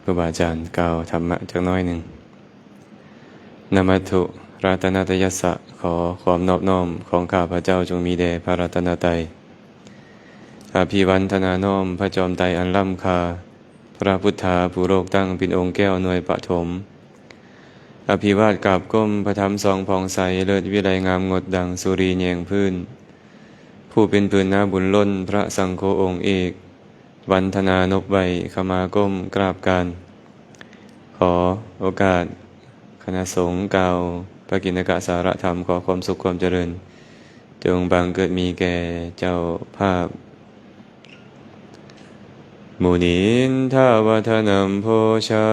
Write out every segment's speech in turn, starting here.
ครูบาอาจารย์กล่าวธรรมะจักหน่อยหนึ่ง นะมัตถุรัตนตยัสสะ ขอความนอบน้อมของข้าพเจ้าจงมีแด่พระรัตนตรัย อภิวันทนาน้อมพระจอมไตรอันล้ำค่า พระพุทธาผู้โลกตั้งเป็นองค์แก้วหน่วยปฐม อภิวาทกราบก้มพระธรรมส่องผ่องใส เลิศวิไลงามงดดังสุรีแยงพื้น ผู้เป็นพื้นนาบุญล้น พระสังโฆองค์เอก วันทนานบไหว้ ขมาก้มกราบกราน ขอโอกาสคณะสงฆ์กล่าวพระกิณกะสารธรรม ขอความสุขความเจริญ จงบังเกิดมีแก่เจ้าภาพ มุนินทวัฒนัมโพชะ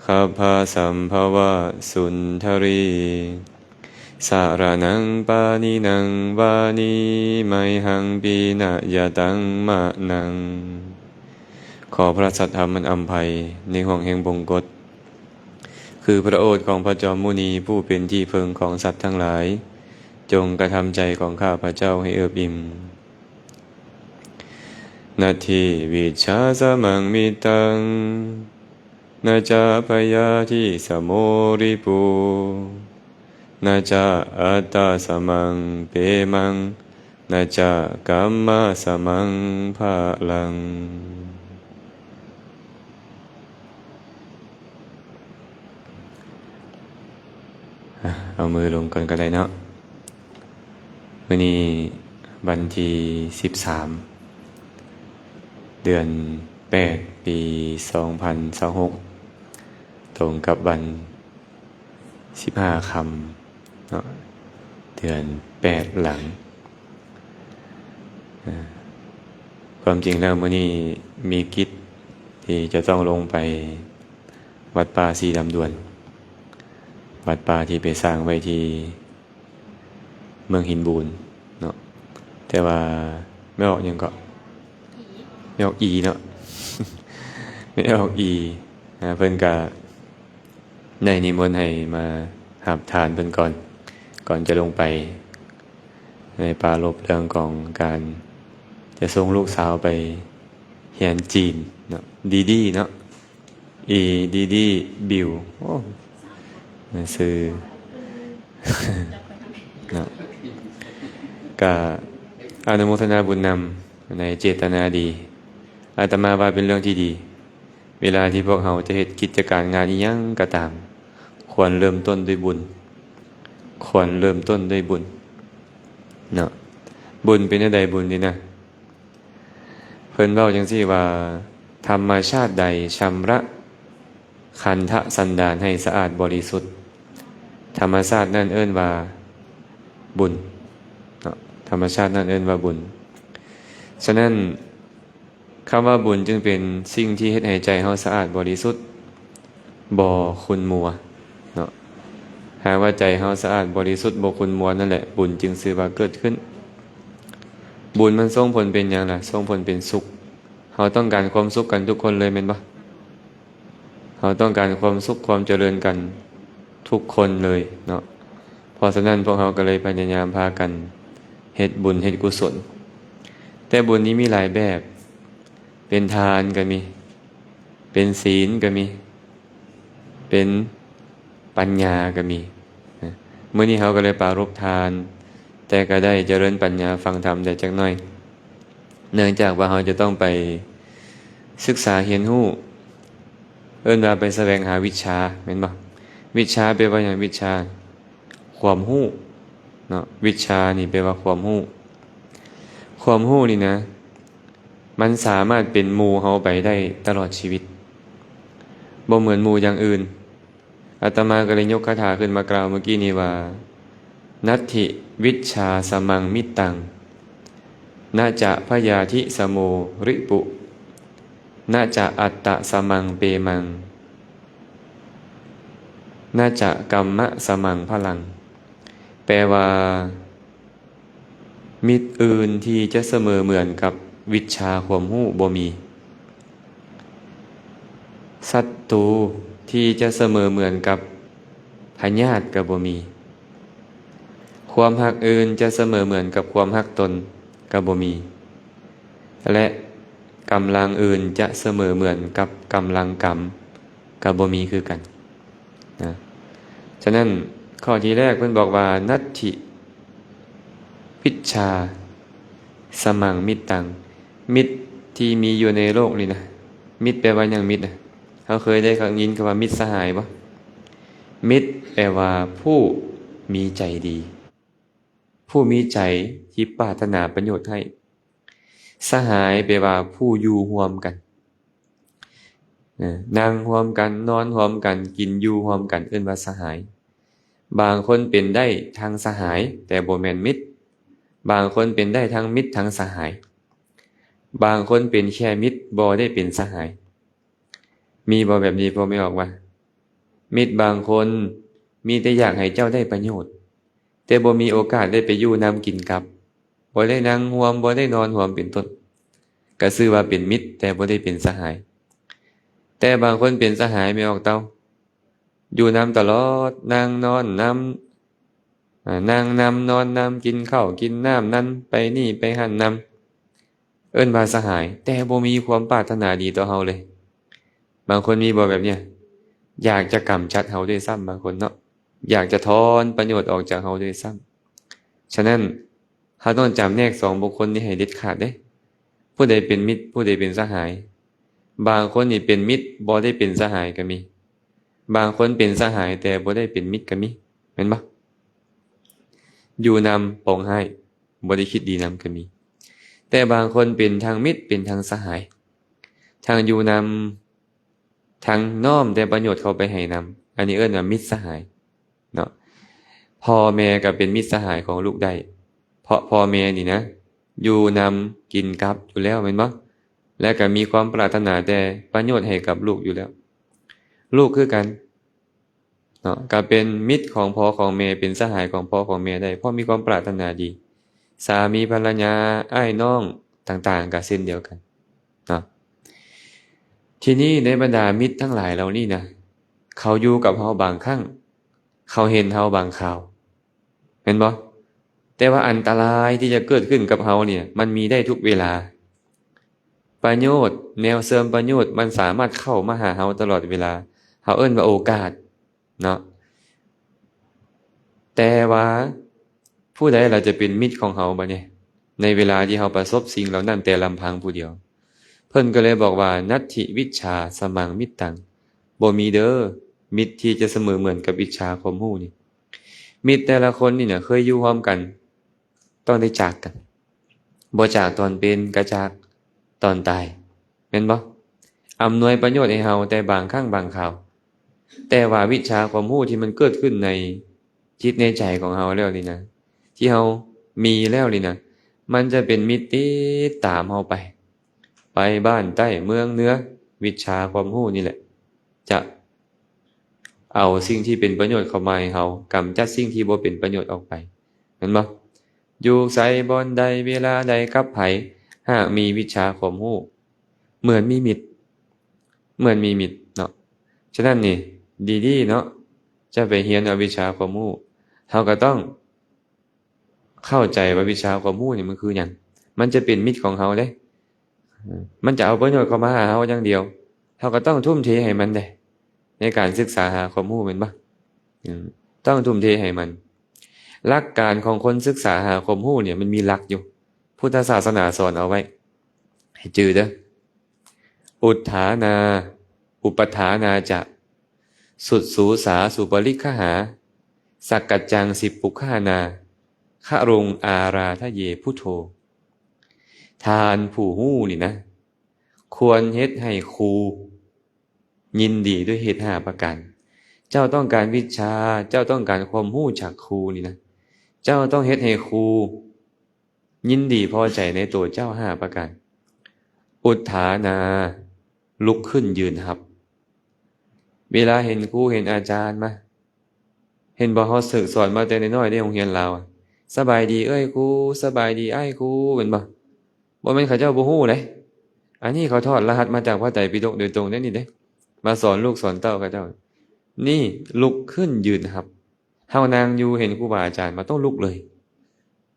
คัพพะสัมภวะสุนทรี สะระนังปานินังวานี ไมหังปีนะยะตังมะนัง ขอพระสัทธรรมอันอำไพในห้วงแห่งบงกฎ คือพระโอษฐ์ของพระจอมมุนีผู้เป็นที่เพิ่งของสัตว์ทั้งหลาย จงกระทำใจของข้าพเจ้าให้เอิบอิ่ม นะทิวิชชาสะมังมิตตัง นะจะพยาธิสะโมริปุ นะจะอัตตะสะมังเปมัง นะจะกัมมะสะมังพะลัง อ่ะ เอามือลงก่อนก็ได้เนาะ มื้อนี้วันที่สิบสาม เดือนแปด ปีสองพันซาวหก ตรงกับวันสิบห้าค่ำเนาะ เดือนแปดหลัง อ่า ความจริงแล้วมื้อนี้มีกิจที่จะต้องลงไปวัดป่าสีลำดวน วัดป่าที่ไปสร้างไว้ที่ เมืองหินบูนเนาะ แต่ว่าแม่ออกหยังเกาะ แม่ออกอีเนาะ แม่ออกอี อ่า เพิ่นก็ได้นิมนต์ให้มารับทานเพิ่นก่อน ก่อนจะลงไป ได้ปรารภเรื่องของการจะส่งลูกสาวไปเรียนจีนเนาะ ดีๆ เนาะ อี ดีดี บิว โอ้ ชื่อ เนาะ ก็อนุโมทนาบุญนำในเจตนาดี อาตมาว่าเป็นเรื่องที่ดี เวลาที่พวกเราจะเฮ็ดกิจการงานอิหยังก็ตาม ควรเริ่มต้นด้วยบุญ ควรเริ่มต้นด้วยบุญ เนาะ บุญเป็นแนวใดบุญนี่นะ เพิ่นเว้าจั่งซี้ว่า ธรรมชาติใดชำระขันธสันดานให้สะอาดบริสุทธิ์ ธรรมชาตินั่นเอิ้นว่าบุญเนาะ ธรรมชาตินั่นเอิ้นว่าบุญ ฉะนั้น คำว่าบุญจึงเป็นสิ่งที่เฮ็ดให้ใจเฮาสะอาดบริสุทธิ์ บ่ขุ่นมัวเนาะ หากว่าใจเฮาสะอาดบริสุทธิ์บ่ขุ่นมัวนั่นแหละ บุญจึงชื่อว่าเกิดขึ้น บุญมันส่งผลเป็นหยังล่ะ ส่งผลเป็นสุข เฮาต้องการความสุขกันทุกคนเลยแม่นบ่ เฮาต้องการความสุขความเจริญกันทุกคนเลยเนาะ เพราะฉะนั้นพวกเฮาก็เลยพยายามพากันเฮ็ดบุญเฮ็ดกุศล แต่บุญนี้มีหลายแบบ เป็นทานก็มี เป็นศีลก็มี เป็นปัญญาก็มี มื้อนี้เฮาก็เลยปรารภทาน แต่ก็ได้เจริญปัญญาฟังธรรมได้จักหน่อย เนื่องจากว่าเฮาจะต้องไปศึกษาเรียนรู้ เอิ้นว่าไปแสวงหาวิชชา แม่นบ่ วิชชาแปลว่าหยัง วิชชา ความรู้เนาะ วิชชานี่แปลว่าความรู้ ความรู้นี่นะ มันสามารถเป็นหมู่เฮาไปได้ตลอดชีวิต บ่เหมือนหมู่อย่างอื่น อาตมาก็เลยยกคาถาขึ้นมากล่าวเมื่อกี้นี้ว่า นัตถิวิชชาสะมังมิตตัง นะจะพยาธิสะโมริปุ นะจะอัตตะสะมังเปมัง นะจะกัมมะสะมังพะลัง แปลว่า มิตรอื่นที่จะเสมอเหมือนกับวิชชาความรู้บ่มี ศัตรูที่จะเสมอเหมือนกับพยาธิก็บ่มี ความฮักอื่นจะเสมอเหมือนกับความฮักตนก็บ่มี และ ກຳລັງອື່ນຈະສະເໝີເໝືອນກັບກຳລັງກຳ ກໍບໍ່ມີຄືກັນນະ. ສະນັ້ນ ຂໍ້ທີແລກເພິ່ນບອກວ່າ ນັດຖິວິດຊາສະມັງມິດຕັງ. ມິດທີ່ມີຢູ່ໃນໂລກນີ້ນະ, ມິດແປວ່າຫຍັງ? ມິດນະ ເຮົາເຄີຍໄດ້ຍິນຄຳວ່າມິດສະຫາຍບໍ່? ມິດແປວ່າຜູ້ມີໃຈດີ, ຜູ້ມີໃຈທີ່ປາດຖະໜາປະໂຫຍດໃຫ້. ສະຫາຍແປວ່າຜູ້ຢູ່ຮ່ວມກັນ, ເອີ ນັ່ງຮ່ວມກັນ, ນອນຮ່ວມກັນ, ກິນຢູ່ຮ່ວມກັນ, ເອີ້ນວ່າສະຫາຍ. ບາງຄົນເປັນໄດ້ທັງສະຫາຍ ແຕ່ບໍ່ແມ່ນມິດ, ບາງຄົນເປັນໄດ້ທັງມິດທັງສະຫາຍ, ບາງຄົນເປັນແຄ່ມິດ ບໍ່ໄດ້ເປັນສະຫາຍ. ມີບໍ່ແບບນີ້ ພໍ່ແມ່ອອກວ່າ? ມິດບາງຄົນມີແຕ່ຢາກໃຫ້ເຈົ້າໄດ້ປະໂຫຍດ ແຕ່ບໍ່ມີໂອກາດໄດ້ໄປຢູ່ນຳກິນກັບ, ບໍ່ໄດ້ນັ່ງຮ່ວມ, ບໍ່ໄດ້ນອນຮ່ວມເປັນຕົ້ນ, ກໍຊື່ວ່າເປັນມິດ ແຕ່ບໍ່ໄດ້ເປັນສະຫາຍ. ແຕ່ບາງຄົນເປັນສະຫາຍ ແມ່ອອກເຕົ້າ, ຢູ່ນຳຕະຫຼອດ, ນັ່ງນອນນຳ, ອາ, ນັ່ງນຳ, ນອນນຳ, ກິນເຂົ້າກິນນ້ຳນຳ, ໄປນີ້ໄປຫັ້ນນຳ. ເອີ້ນວ່າສະຫາຍ ແຕ່ບໍ່ມີຄວາມປາດຖະໜາດີຕໍ່ເຮົາເລີຍ. ບາງຄົນມີບໍ່ແບບເນີ້ຍ? ຢາກຈະກຳຈັດເຮົາດ້ວຍຊ້ຳ ບາງຄົນເນາະ, ຢາກຈະຖອນປະໂຫຍດອອກຈາກເຮົາດ້ວຍຊ້ຳ. ສະນັ້ນ ເຮົາຕ້ອງຈຳແນກສອງບຸກຄົນນີ້ໃຫ້ເດັດຂາດເດ້. ຜູ້ໃດເປັນມິດ, ຜູ້ໃດເປັນສະຫາຍ. ບາງຄົນນີ້ເປັນມິດ ບໍ່ໄດ້ເປັນສະຫາຍກໍມີ. ບາງຄົນເປັນສະຫາຍ ແຕ່ບໍ່ໄດ້ເປັນມິດກໍມີ, ແມ່ນບໍ່? ຢູ່ນຳປອງຮ້າຍ ບໍ່ໄດ້ຄິດດີນຳກໍມີ. ແຕ່ບາງຄົນເປັນທັງມິດ ເປັນທັງສະຫາຍ, ທັງຢູ່ນຳ ທັງນ້ອມແຕ່ປະໂຫຍດເຂົ້າໄປໃຫ້ນຳ. ອັນນີ້ເອີ້ນວ່າມິດສະຫາຍເນາະ. ພໍ່ແມ່ກໍເປັນມິດສະຫາຍຂອງລູກໄດ້, ເພາະພໍ່ແມ່ນີ້ນະ ຢູ່ນຳກິນກັບຢູ່ແລ້ວ ແມ່ນບໍ່? ແລະກໍມີຄວາມປາດຖະໜາແຕ່ປະໂຫຍດໃຫ້ກັບລູກຢູ່ແລ້ວ. ລູກຄືກັນ ເນາະ, ກໍເປັນມິດຂອງພໍ່ຂອງແມ່, ເປັນສະຫາຍຂອງພໍ່ຂອງແມ່ໄດ້ ເພາະມີຄວາມປາດຖະໜາດີ. ສາມີພັນລະຍາ, ອ້າຍນ້ອງຕ່າງໆ ກໍເຊັ່ນດຽວກັນເນາະ. ທີນີ້ໃນບັນດາມິດທັງຫຼາຍເຫຼົ່ານີ້ນະ, ເຂົາຢູ່ກັບເຮົາບາງຄັ້ງ, ເຂົາເຫັນເຮົາບາງຄາວ, ແມ່ນບໍ່? ແຕ່ວ່າອັນຕະລາຍທີ່ຈະເກີດຂຶ້ນກັບເຮົານີ້ ມັນມີໄດ້ທຸກເວລາ. ປະໂຫຍດ, ແນວເຊື່ອມປະໂຫຍດ ມັນສາມາດເຂົ້າມາຫາເຮົາຕະຫຼອດເວລາ. ເຮົາເອີ້ນວ່າໂອກາດເນາະ. ແຕ່ວ່າຜູ້ໃດລະຈະເປັນມິດຂອງເຮົາບາດນີ້ ໃນເວລາທີ່ເຮົາປະສົບສິ່ງເຫຼົ່ານັ້ນແຕ່ລຳພັງຜູ້ດຽວ? ເພິ່ນກໍເລີຍບອກວ່າ ນັດຖິວິດຊາສະມັງມິດຕັງ. ບໍ່ມີເດີ ມິດທີ່ຈະສະເໝີເໝືອນກັບວິດຊາຄວາມຮູ້ນີ້. ມິດແຕ່ລະຄົນນີ້ນະ ເຄີຍຢູ່ຮ່ວມກັນ ຕ້ອງໄດ້ຈາກກັນ. ບໍ່ຈາກຕອນເປັນ ກໍຈາກຕອນຕາຍ, ແມ່ນບໍ່? ອຳນວຍປະໂຫຍດໃຫ້ເຮົາແຕ່ບາງຄັ້ງບາງຄາວ. ແຕ່ວ່າວິດຊາຄວາມຮູ້ທີ່ມັນເກີດຂຶ້ນໃນຈິດໃນໃຈຂອງເຮົາແລ້ວນີ້ນະ, ທີ່ເຮົາມີແລ້ວນີ້ນະ, ມັນຈະເປັນມິດຕິດຕາມເຮົາໄປ, ໄປບ້ານໃຕ້ເມືອງເໜືອ. ວິດຊາຄວາມຮູ້ນີ້ແຫຼະ ຈະເອົາສິ່ງທີ່ເປັນປະໂຫຍດເຂົ້າມາໃຫ້ເຮົາ, ກຳຈັດສິ່ງທີ່ບໍ່ເປັນປະໂຫຍດອອກໄປ, ແມ່ນບໍ່? ຢູ່ໃສ ບ່ອນໃດ ເວລາໃດ ກັບໃຜ, ຫາກມີວິດຊາຄວາມຮູ້, ເໝືອນມີມິດ, ເໝືອນມີມິດເນາະ. ສະນັ້ນນີ້ ດີໆເນາະ, ຈະໄປຮຽນເອົາວິດຊາຄວາມຮູ້, ເຮົາກໍຕ້ອງເຂົ້າໃຈວ່າວິຊາຄວາມຮູ້ນີ້ມັນຄືຫຍັງ. ມັນຈະເປັນມິດຂອງເຮົາເດ້, ມັນຈະເອົາປະໂຫຍດເຂົ້າມາຫາເຮົາຢ່າງດຽວ. ເຮົາກໍຕ້ອງທຸ່ມເທໃຫ້ມັນເດ້ ໃນການສຶກສາຫາຄວາມຮູ້, ແມ່ນບໍ່? ອືມ ຕ້ອງທຸ່ມເທໃຫ້ມັນ. ຫຼັກການຂອງຄົນສຶກສາຫາຄວາມຮູ້ນີ້ ມັນມີຫຼັກຢູ່, ພຸດທະສາສະໜາສອນເອົາໄວ້ ໃຫ້ຈື່ເດີ. ອຸດຖານາ ອຸປະຖານາຈະ ສຸດສູສາສຸປະລິກຂະຫາ ສັກກັດຈັງສິບປຸກຂານາ ຄະລຸງອາຣາທະເຍ ພຸດໂທ. ທ່ານຜູ້ຮູ້ນີ້ນະ ຄວນເຮັດໃຫ້ຄູຍິນດີດ້ວຍເຫດຫ້າປະການ. ເຈົ້າຕ້ອງການວິຊາ, ເຈົ້າຕ້ອງການຄວາມຮູ້ຈາກຄູນີ້ນະ, ເຈົ້າຕ້ອງເຮັດໃຫ້ຄູ ຍິນດີພໍໃຈໃນໂຕເຈົ້າຫ້າປະການ. ອຸດຖານາ ລຸກຂຶ້ນຢືນຮັບ. ເວລາເຫັນຄູເຫັນອາຈານມາ, ເຫັນບໍ່, ເຮົາຖືກສອນມາແຕ່ນ້ອຍໆໃນໂຮງຮຽນລາວ, ສະບາຍດີເອື້ອຍຄູ, ສະບາຍດີອ້າຍຄູ, ແມ່ນບໍ່? ບໍ່ແມ່ນເຂົາເຈົ້າບໍ່ຮູ້ເດ້. ອັນນີ້ເຂົາຖອດລະຫັດມາຈາກພະໄຕປິດົກໂດຍຕົງເດ້ນີ້ເດ້, ມາສອນລູກສອນເຕົ້າເຂົາເຈົ້າ. ນີ້ລຸກຂຶ້ນຢືນຮັບ. ເຮົານັ່ງຢູ່ເຫັນຄູບາອາຈານມາ ຕ້ອງລຸກເລີຍ,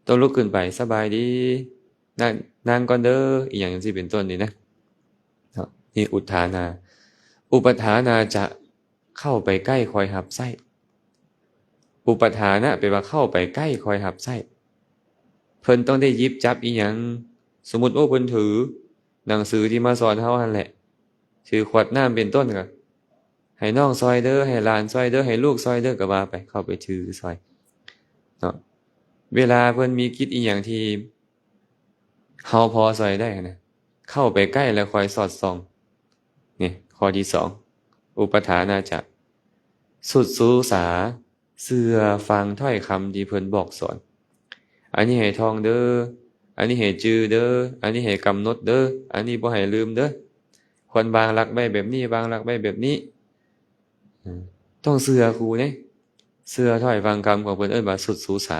ຕ້ອງລຸກຂຶ້ນໄປ, ສະບາຍດີ, ນັ່ງ, ນັ່ງກ່ອນເດີ, ອີ່ຫຍັງຈັ່ງຊີ້ເປັນຕົ້ນນີ້ນະ. ນິອຸດຖານາ ອຸປະຖານາຈະ ເຂົ້າໄປໃກ້ຄອຍຮັບໃຊ້. ອຸປະຖານະ ແປວ່າເຂົ້າໄປໃກ້ຄອຍຮັບໃຊ້. ເພິ່ນຕ້ອງໄດ້ຫຍິບຈັບອີ່ຫຍັງ ສົມມຸດ ໂອ້ ເພິ່ນຖືໜັງສືທີ່ມາສອນເຮົາຫັ້ນແຫຼະ ຖືຂວດນ້ຳເປັນຕົ້ນ ກໍໃຫ້ນ້ອງຊ່ອຍເດີ ໃຫ້ຫຼານຊ່ອຍເດີ ໃຫ້ລູກຊ່ອຍເດີ ກໍວ່າໄປ ເຂົ້າໄປຖືຊ່ອຍເນາະ. ເວລາເພິ່ນມີກິດອີ່ຫຍັງທີ່ ເຮົາພໍຊ່ອຍໄດ້ຫັ້ນນະ ເຂົ້າໄປໃກ້ແລ້ວຄອຍສອດສ່ອງ. ນີ້ຂໍ້ທີສອງ ອຸປະຖານາຈະ ສຸດຊູສາ ເຊື່ອຟັງຖ້ອຍຄຳທີ່ເພິ່ນບອກສອນ. ອັນນີ້ໃຫ້ທ່ອງເດີ ອັນນີ້ໃຫ້ຈື່ເດີ ອັນນີ້ໃຫ້ກຳນົດເດີ ອັນນີ້ບໍ່ໃຫ້ລືມເດີ ຄວນວາງຫຼັກໄວ້ແບບນີ້ ວາງຫຼັກໄວ້ແບບນີ້. ເອີ ຕ້ອງເຊື່ອຄູເດ້ ເຊື່ອຖ້ອຍຟັງຄຳຂອງເພິ່ນ ເອີ້ນວ່າສຸດຊູສາ.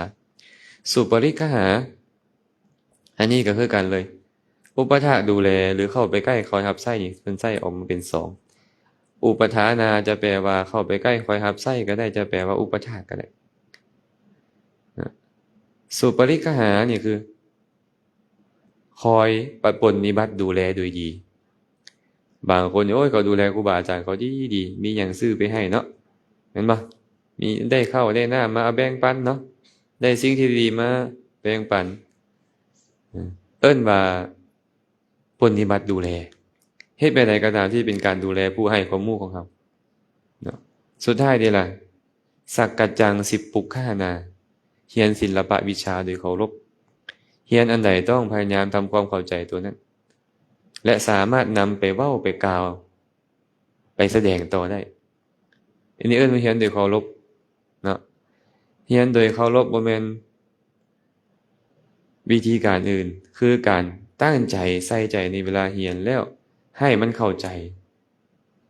ສຸປະລິກຂະຫາ ອັນນີ້ກໍຄືກັນເລີຍ ອຸປະຖະ ດູແລ ຫຼື ເຂົ້າໄປໃກ້ຄອຍຮັບໃຊ້ນີ້ ເພິ່ນໃຊ້ອອກມາເປັນສອງ. ອຸປະຖານາ ຈະແປວ່າເຂົ້າໄປໃກ້ຄອຍຮັບໃຊ້ກໍໄດ້ ຈະແປວ່າອຸປະຖະ ກໍໄດ້. ນະ ສຸປະລິກຂະຫາ ນີ້ຄື ຄອຍປະ ປະນິບັດດູແລໂດຍດີ. ບາງຄົນ ໂອ້ຍ ເຂົາດູແລຄູບາອາຈານເຂົາດີໆ ມີຫຍັງຊື້ໄປໃຫ້ເນາະ ແມ່ນບໍ່? ມີ ໄດ້ເຂົ້າໄດ້ນ້ຳມາແບ່ງປັນເນາະ ໄດ້ສິ່ງທີ່ດີມາແບ່ງປັນ ເອີ້ນວ່າປະນິບັດດູແລ. ເຮັດແບບໃດກໍຕາມທີ່ເປັນການດູແລຜູ້ໃຫ້ຄວາມຮູ້ຂອງເຮົາເນາະ. ສຸດທ້າຍເດລະ ສັກກະຈັງ ສິບປຸກຄະຫານາ ຮຽນສິນລະປະວິຊາໂດຍເຄົາລົບ. ຮຽນອັນໃດຕ້ອງພະຍາຍາມທຳຄວາມເຂົ້າໃຈຕົວນັ້ນ ແລະ ສາມາດນຳໄປເວົ້າໄປກ່າວ ໄປສະແດງຕໍ່ໄດ້. ອັນນີ້ເອີ້ນວ່າຮຽນໂດຍເຄົາລົບເນາະ. ຮຽນໂດຍເຄົາລົບບໍ່ແມ່ນວິທີການອື່ນ ຄືການຕັ້ງໃຈໃສ່ໃຈໃນເວລາຮຽນແລ້ວໃຫ້ມັນເຂົ້າໃຈ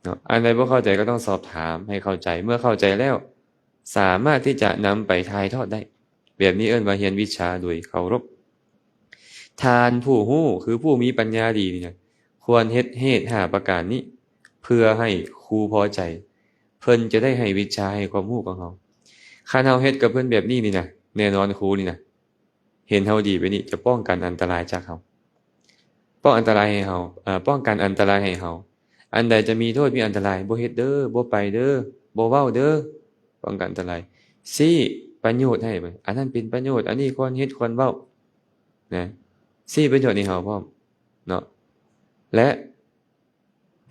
ເນາະ. ອັນໃດບໍ່ເຂົ້າໃຈກໍຕ້ອງສອບຖາມໃຫ້ເຂົ້າໃຈ. ເມື່ອເຂົ້າໃຈແລ້ວ ສາມາດທີ່ຈະນຳໄປຖ່າຍທອດໄດ້. ແບບນີ້ເອີ້ນວ່າຮຽນວິຊາໂດຍເຄົາລົບ. ທ່ານຜູ້ຮູ້ ຄືຜູ້ມີປັນຍາດີນີ້ນະ ຄວນເຮັດເຫດຫ້າປະການນີ້ ເພື່ອໃຫ້ຄູພໍໃຈ ເພິ່ນຈະໄດ້ໃຫ້ວິຊາ ໃຫ້ຄວາມຮູ້ຂອງເຮົາ. ຄັນເຮົາເຮັດກັບເພິ່ນແບບນີ້ນີ້ນະ ແນ່ນອນຄູນີ້ນະ ເຫັນເຮົາດີແບບນີ້ ຈະປ້ອງກັນອັນຕະລາຍຈາກເຮົາ ປ້ອງອັນຕະລາຍໃຫ້ເຮົາ ເອີ ປ້ອງກັນອັນຕະລາຍໃຫ້ເຮົາ. ອັນໃດຈະມີໂທດ ມີອັນຕະລາຍ ບໍ່ເຮັດເດີ ບໍ່ໄປເດີ ບໍ່ເວົ້າເດີ ປ້ອງກັນອັນຕະລາຍ. ຊີ້ປະໂຫຍດໃຫ້ ອັນນັ້ນເປັນປະໂຫຍດ ອັນນີ້ຄວນເຮັດຄວນເວົ້ານະ ຊີ້ປະໂຫຍດໃຫ້ເຮົາພ້ອມເນາະ ແລະ